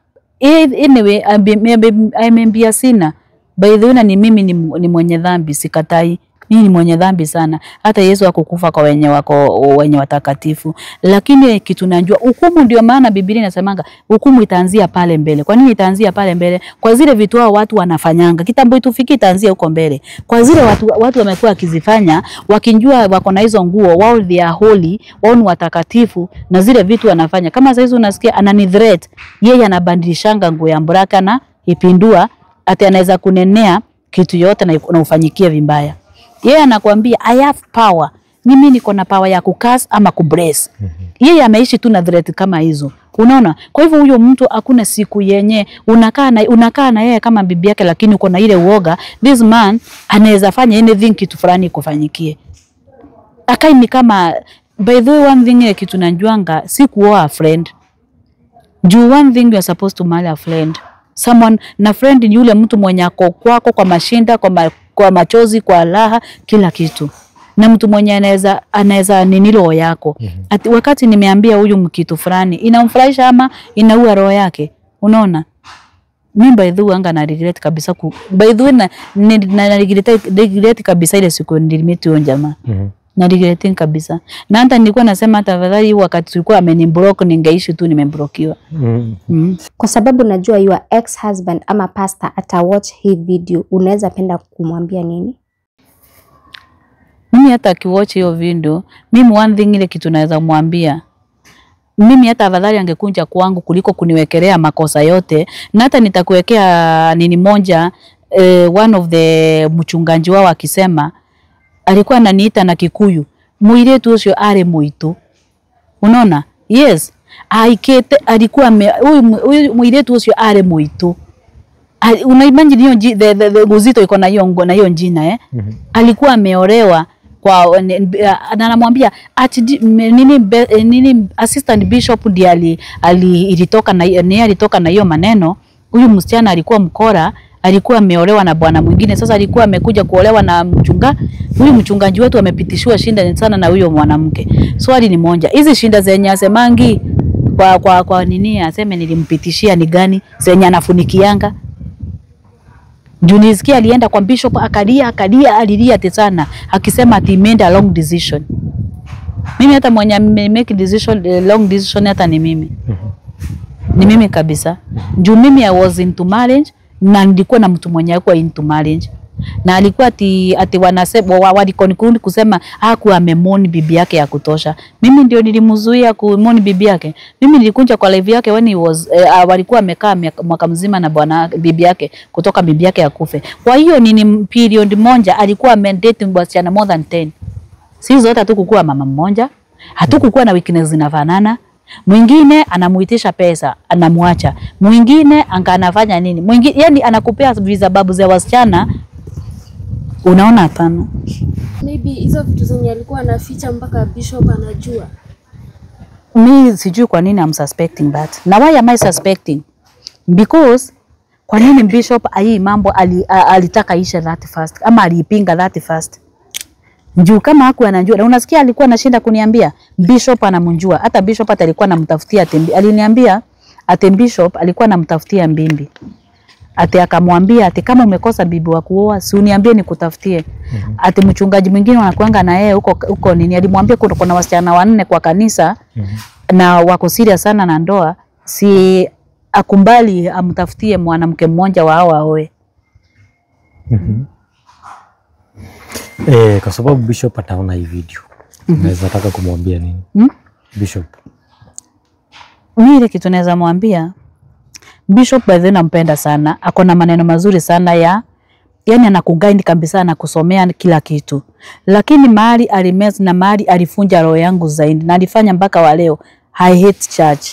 Anyway, I sina. By the way, ni mimi ni mwenye dhambi, sikatai. Mimi ni mwenye dhambi sana. Hata Yesu hakukufa kwa wenye wako wenye watakatifu. Lakini kitu najua hukumu, ndio maana Biblia inasemanga hukumu itaanzia pale mbele. Kwa nini itaanzia pale mbele? Kwa zile vitu hao watu wanafanyanga. Kitambo itufiki itaanzia huko mbele. Kwa zile watu wamekuwa wakizifanya, wakinjua wako na hizo nguo, wao they are holy, wao ni watakatifu na zile vitu wanafanya. Kama sasa unasikia anani threat, yeye anabadilishanga nguo ya mburaka na ipindua, ati anaweza kunenea kitu yote na ufanyikie vibaya. Yeye anakuambia I have power. Mimi niko na power ya kucast ama kubless. Yeye ameishi tu na threat kama hizo. Unaona? Kwa hivyo huyo mtu hakuna siku yenye unakaa na yeye kama bibi yake, lakini uko na ile uoga, this man anaweza fanya anything kitu fulani kufanyikie. Akai ni kama, by the way, one thing ile kitu najuanga, si kuoa a friend. Juu one thing you are supposed to marry a friend. Someone, na friend ni yule mtu mwenye ako kwako kwa mashinda, kwa machozi, kwa raha, kila kitu. Na mtu mwenye anaweza nini roho yako. Ati wakati nimeambia huyu mkitu fulani, inamfurahisha ama inaua roho yake. Unaona? Mimi by the way anga na regret kabisa by the way na regret kabisa ile siku nilimeti huyo jamaa. Na regretting kabisa. Na hata nilikuwa nasema hata afadhali wakati tulikuwa ameniblock ningeishi tu nimeblockiwa. Kwa sababu najua your ex husband ama pastor ata watch hii video, unaweza penda kumwambia nini? Mimi hata akiwatch hiyo video, mimi one thing ile kitu naweza kumwambia, mimi hata afadhali angekunja kwangu kuliko kuniwekelea makosa yote. Na hata nitakuwekea nini moja, one of the mchungaji wao akisema, alikuwa ananiita na Kikuyu, muiretu ucio are muitu. Unaona? Yes. Aikete alikuwa huyu muiretu ucio are muitu. Unaimagine hiyo the uzito iko na hiyo na hiyo jina eh. Alikuwa ameolewa kwa na anamwambia ati nini assistant bishop ndiye alitoka na ni alitoka na hiyo maneno. Huyu msichana alikuwa mkora, alikuwa ameolewa na bwana mwingine. Sasa alikuwa amekuja kuolewa na mchunga. Huyu mchungaji wetu amepitishiwa shinda sana na huyo mwanamke. Swali ni moja, hizi shinda zenye asemangi kwa nini aseme nilimpitishia ni gani zenye anafunikianga? Junisikia alienda kwa bishop akalia alilia sana akisema ati made a long decision. Mimi hata mwenye make decision long decision hata ni mimi. Ni mimi kabisa. Juu mimi I was into marriage na nilikuwa na mtu mwenye alikuwa into marriage. Na alikuwa ati wanasema walikonikundi kusema hakuwa amemoni bibi yake ya kutosha. Mimi ndio nilimzuia kumoni bibi yake. Mimi nilikunja kwa live yake when he was walikuwa amekaa mwaka mzima na bwana bibi yake kutoka bibi yake akufe. Kwa hiyo nini period moja alikuwa amendate wasichana more than 10. Sisi zote hatukukuwa mama mmoja, hatukukuwa na weakness zinafanana. Mwingine anamuitisha pesa, anamwacha. Mwingine anafanya nini? Mwingine yani anakupea visababu za wasichana. Unaona hapana. Maybe hizo vitu zenye alikuwa anaficha mpaka Bishop anajua. Mimi sijui kwa nini I'm suspecting that. Na why am I suspecting? Because kwa nini Bishop hii mambo alitaka ishe that fast ama aliipinga that fast? Njoo kama hakuwa anajua. Na unasikia alikuwa anashinda kuniambia Bishop anamjua. Hata Bishop hata alikuwa anamtafutia Tembi. Aliniambia ati Bishop alikuwa anamtafutia Mbimbi. Ati akamwambia ati kama umekosa bibi wa kuoa si uniambie nikutafutie. Ati mchungaji mwingine anakuanga na yeye huko nini, alimwambia kuna wasichana wanne kwa kanisa na wako serious sana na ndoa, si akumbali amtafutie mwanamke mmoja wa hao aoe. Kwa sababu Bishop ataona hii video. Naweza taka kumwambia nini? Bishop. Mimi ile kitu naweza mwambia Bishop, by the way nampenda sana. Ako na maneno mazuri sana ya yani anakuguide kabisa, anakusomea kila kitu. Lakini mahali alimess na mahali alifunja roho yangu zaidi na alifanya mpaka wa leo I hate church.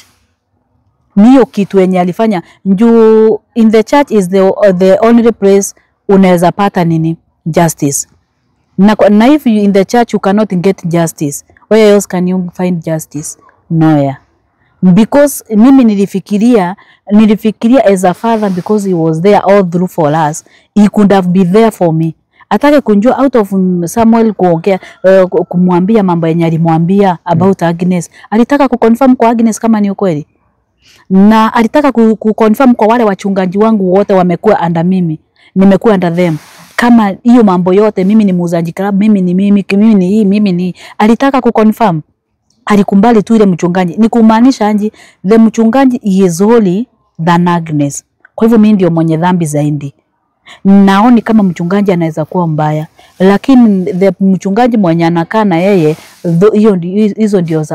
Niyo kitu yenye alifanya njoo, in the church is the only place unaweza pata nini? Justice. Na if you in the church you cannot get justice, where else can you find justice? Nowhere. Because mimi nilifikiria as a father, because he was there all through for us, he could have been there for me. Atake kunjua out of Samuel kuongea, kumwambia mambo yenye alimwambia about Agnes. Alitaka kuconfirm kwa Agnes kama ni ukweli. Na alitaka kuconfirm kwa wale wachungaji wangu wote wamekuwa under mimi, nimekuwa under them. Kama hiyo mambo yote, mimi ni muuzaji club, mimi ni mimi, mimi ni hii, mimi ni. Alitaka kuconfirm. Alikumbali tu ile mchungaji. Ni kumaanisha anji the mchungaji is holy than Agnes. Kwa hivyo mimi ndio mwenye dhambi zaidi. Naoni kama mchungaji anaweza kuwa mbaya, lakini the mchungaji mwenye anakaa na yeye, hiyo hizo ndio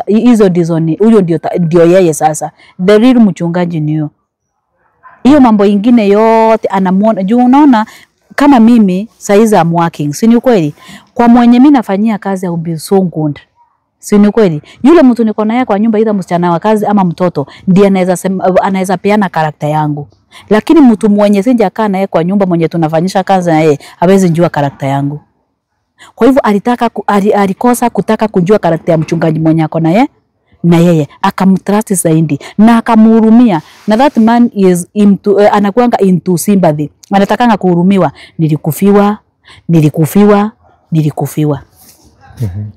ndizo huyo ndio yeye sasa. The real mchungaji niyo. Hiyo mambo ingine yote anamuona. Juu unaona kama mimi saizi I'm working, si ni kweli? Kwa mwenye mimi nafanyia kazi au be so good. Si ni kweli? Yule mtu niko naye kwa nyumba, either msichana wa kazi ama mtoto, ndiye anaweza peana karakta yangu. Lakini mtu mwenye sijakaa naye kwa nyumba, mwenye tunafanyisha kazi na yeye, hawezi jua karakta yangu. Kwa hivyo alikosa kutaka kujua karakta ya mchungaji mwenye ako naye na yeye akamtrust zaidi na akamhurumia. Na that man is into, anakuanga into sympathy. Anatakanga kuhurumiwa. Nilikufiwa, nilikufiwa, nilikufiwa.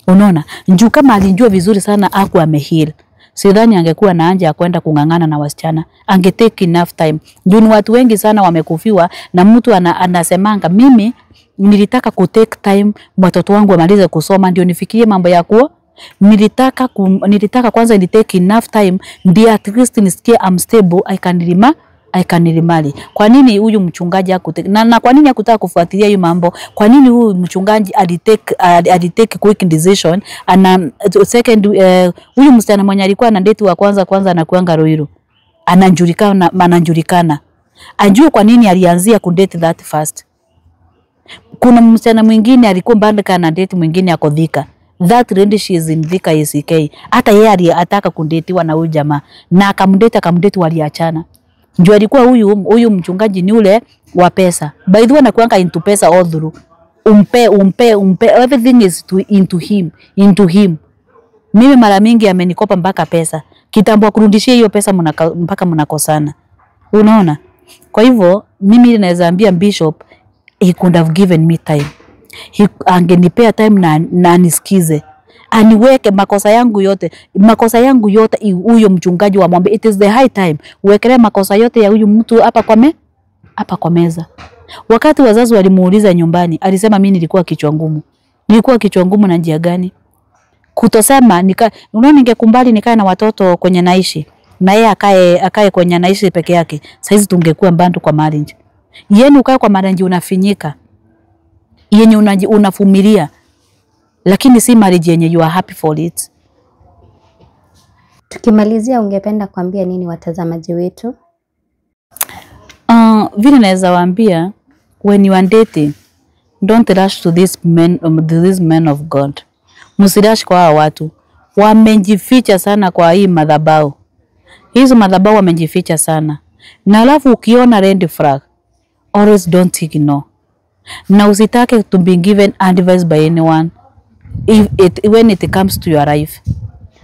Unaona, njoo kama alijua vizuri sana aku ameheal, sidhani angekuwa na haja ya kwenda kung'ang'ana na wasichana. Ange take enough time. Juu ni watu wengi sana wamekufiwa na mtu anasemanga mimi nilitaka ku take time watoto wangu wamalize kusoma ndio nifikirie mambo ya kuo. Nilitaka kwanza ni take enough time ndio at least nisikie I'm stable, I can remarry. Kwa nini huyu mchungaji hakutaka na kwa nini hakutaka kufuatilia hiyo mambo? Kwa nini huyu mchungaji alitake quick decision? Ana second, huyu msichana mwenye alikuwa na date wa kwanza anakuanga Ruiru. Anajulikana. Ajue kwa nini alianzia kudate that fast. Kuna msichana mwingine alikuwa bado na date mwingine ako Thika. That lady she is in Thika ACK. Hata yeye alitaka kudetiwa na huyu jamaa na akamdate waliachana. Njoo alikuwa huyu mchungaji ni ule wa pesa. By the way anakuanga into pesa all through. Umpe everything is to into him. Mimi mara mingi amenikopa mpaka pesa. Kitambo akurudishie hiyo pesa mpaka mnakosana. Unaona? Kwa hivyo mimi naweza ambia Bishop he could have given me time. Angenipea time na anisikize. Aniweke makosa yangu yote. Makosa yangu yote huyo mchungaji wa mwambie it is the high time. Uwekelee makosa yote ya huyu mtu hapa kwa meza. Wakati wazazi walimuuliza nyumbani, alisema mimi nilikuwa kichwa ngumu. Nilikuwa kichwa ngumu na njia gani? Kutosema unaona ningekumbali nikae na watoto kwenye naishi na yeye akae kwenye naishi peke yake. Saizi tungekuwa mbandu kwa marriage. Yeye ukae kwa marriage unafinyika. Yenye unavumilia. Lakini si marriage yenye you are happy for it. Tukimalizia, ungependa kuambia nini watazamaji wetu? Vile naweza waambia, when you are dating, don't rush to this men, to this men of God. Msirush kwa hawa watu. Wamejificha sana kwa hii madhabahu. Hizo madhabahu wamejificha sana. Na alafu ukiona red flag, always don't ignore. Na usitake to be given advice by anyone if it, when it comes to your life.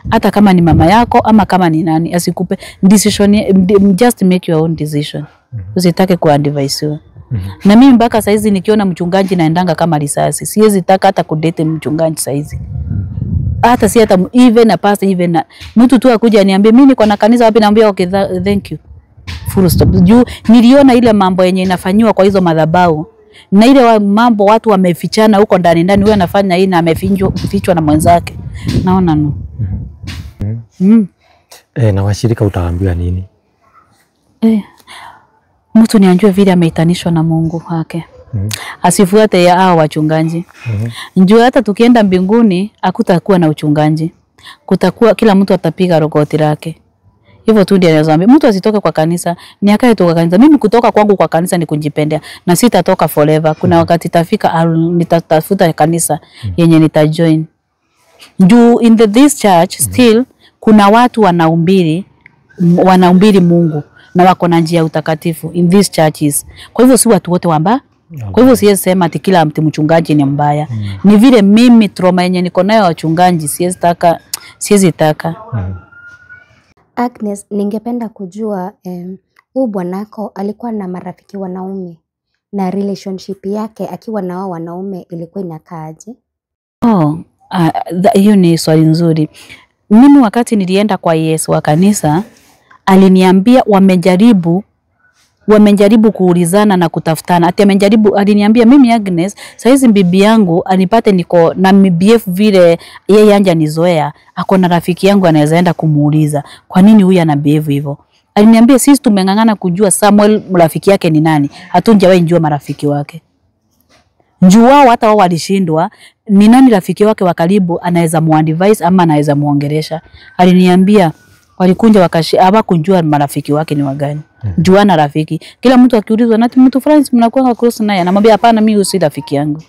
Hata kama ni mama yako ama kama ni nani, asikupe decision, just make your own decision. Usitake kuadvisiwa. Na mimi mpaka saizi nikiona mchungaji naendanga kama risasi. Siwezi taka hata kudate mchungaji saizi. Hata si hata even a pastor, even na mtu tu akuja aniambie mimi niko na kanisa wapi, naambia okay, thank you. Full stop. Juu niliona ile mambo yenye inafanywa kwa hizo madhabahu na ile mambo watu wamefichana huko ndani ndani, huyu anafanya hii na amefichwa na mwenzake. Naona no. Na washirika utawaambia nini? Mtu ni anjue vile ameitanishwa na Mungu wake. Asifuate ya hao wachungaji. Njua hata tukienda mbinguni hakutakuwa na uchungaji. Kutakuwa kila mtu atapiga rogoti lake. Hivyo tu ndio anaweza ambia mtu asitoke kwa kanisa, ni akae tu kwa kanisa. Mimi kutoka kwangu kwa kanisa ni kujipendea na sitatoka forever. Kuna wakati itafika nitatafuta kanisa yenye nitajoin. Juu in this church still kuna watu wanahubiri Mungu na wako na njia ya utakatifu in these churches. Kwa hivyo si watu wote wamba. Kwa hivyo siwezi sema ati kila mtu mchungaji ni mbaya. Ni vile mimi trauma yenye niko nayo wachungaji siwezi taka. Agnes, ningependa kujua huu bwanako alikuwa na marafiki wanaume na relationship yake akiwa na wao wanaume ilikuwa inakaaje? Hiyo ni swali nzuri. Mimi wakati nilienda kwa Yesu wa kanisa, aliniambia wamejaribu kuulizana na kutafutana. Ati amejaribu, aliniambia mimi Agnes, saizi bibi yangu anipate niko na MBF vile yeye anja nizoea, ako na rafiki yangu anaweza enda kumuuliza kwa nini huyu ana behave hivyo. Aliniambia sisi tumeng'ang'ana kujua Samuel rafiki yake ni nani, hatujawahi jua marafiki wake. Njoo wao hata wao walishindwa ni nani rafiki wake wa karibu anaweza muadvise ama anaweza muongelesha. Aliniambia walikunja hawakujua marafiki wake ni wagani. Juana rafiki. Kila mtu akiulizwa na mtu fulani mnakuwa close naye, anamwambia hapana, mimi si rafiki yangu.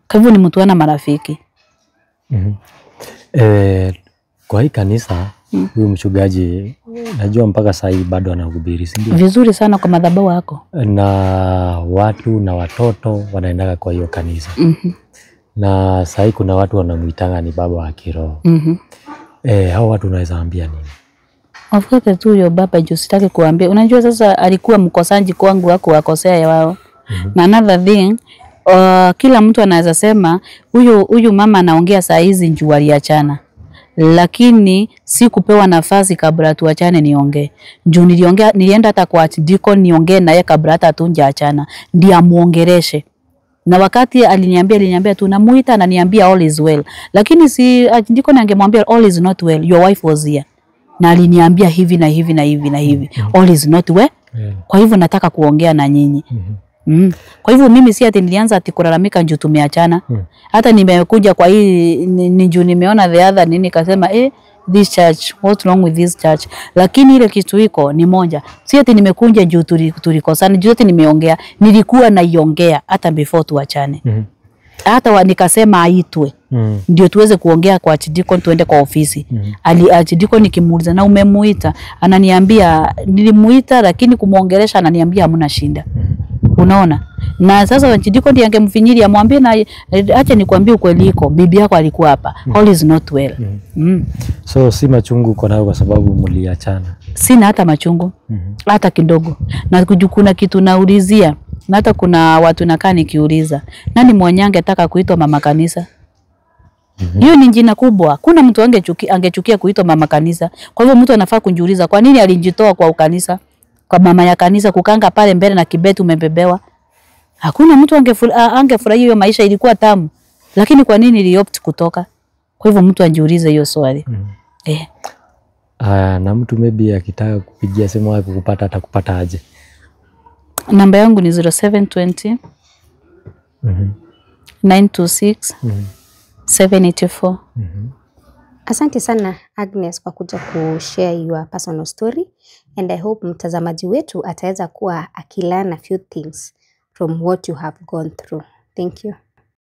Kwa hivyo ni mtu ana marafiki. Kwa hii kanisa huyu mchungaji najua mpaka sasa hivi bado anahubiri, si ndio? Vizuri sana kwa madhabahu yako. Na watu na watoto wanaendaga kwa hiyo kanisa. Na sasa hivi kuna watu wanamuitanga ni baba wa kiroho. Hao watu unaweza ambia nini? Wafuate tu huyo baba juu sitaki kuambia. Unajua sasa alikuwa mkosaji kwangu, hakuwakosea ya wao. Na another thing, kila mtu anaweza sema huyu mama anaongea saa hizi juu aliachana. Lakini sikupewa nafasi kabla tuachane niongee. Juu niliongea, nilienda hata kwa deacon niongee naye kabla hata hatujaachana, ndiye amuongereshe. Na wakati aliniambia tu namuita, ananiambia all is well. Lakini si deacon angemwambia all is not well, your wife was here. Na aliniambia hivi na hivi na hivi na hivi. All is not well. Kwa hivyo nataka kuongea na nyinyi. Kwa hivyo mimi si ati nilianza ati kulalamika juu tumeachana. Hata nimekuja kwa hii ni juu nimeona the other nini kasema this church, what's wrong with this church? Lakini ile kitu iko ni moja. Si ati nimekuja juu tulikosana, juu ati nimeongea, nilikuwa naiongea hata before tuachane. Hata nikasema aitwe. Ndio tuweze kuongea kwa archdeacon, tuende kwa ofisi. Archdeacon nikimuuliza na umemuita, ananiambia nilimuita, lakini kumuongelesha ananiambia hamna shida. Unaona? Na sasa archdeacon ndiye angemfinyilia amwambie na acha nikwambie ukweli iko, bibi yako alikuwa hapa. All is not well. So si machungu uko nayo kwa sababu mliachana? Sina hata machungu. Hata kidogo. Na kuna kitu naulizia, na hata kuna watu nakaa nikiuliza, nani mwenye angetaka kuitwa mama kanisa? Hiyo ni jina kubwa. Kuna mtu angechukia kuitwa mama kanisa. Kwa hivyo mtu anafaa kujiuliza kwa nini alijitoa kwa ukanisa, kwa mama ya kanisa kukanga pale mbele na kibeti umebebewa. Hakuna mtu angefurahia hiyo maisha, ilikuwa tamu. Lakini kwa nini iliopt kutoka? Kwa hivyo mtu ajiulize hiyo swali. Na mtu maybe akitaka kupigia simu au kukupata atakupata aje? Namba yangu ni 0720 926 784. Asante sana Agnes kwa kuja kushare your personal story, and I hope mtazamaji wetu ataweza kuwa akilearn a few things from what you have gone through. Thank you.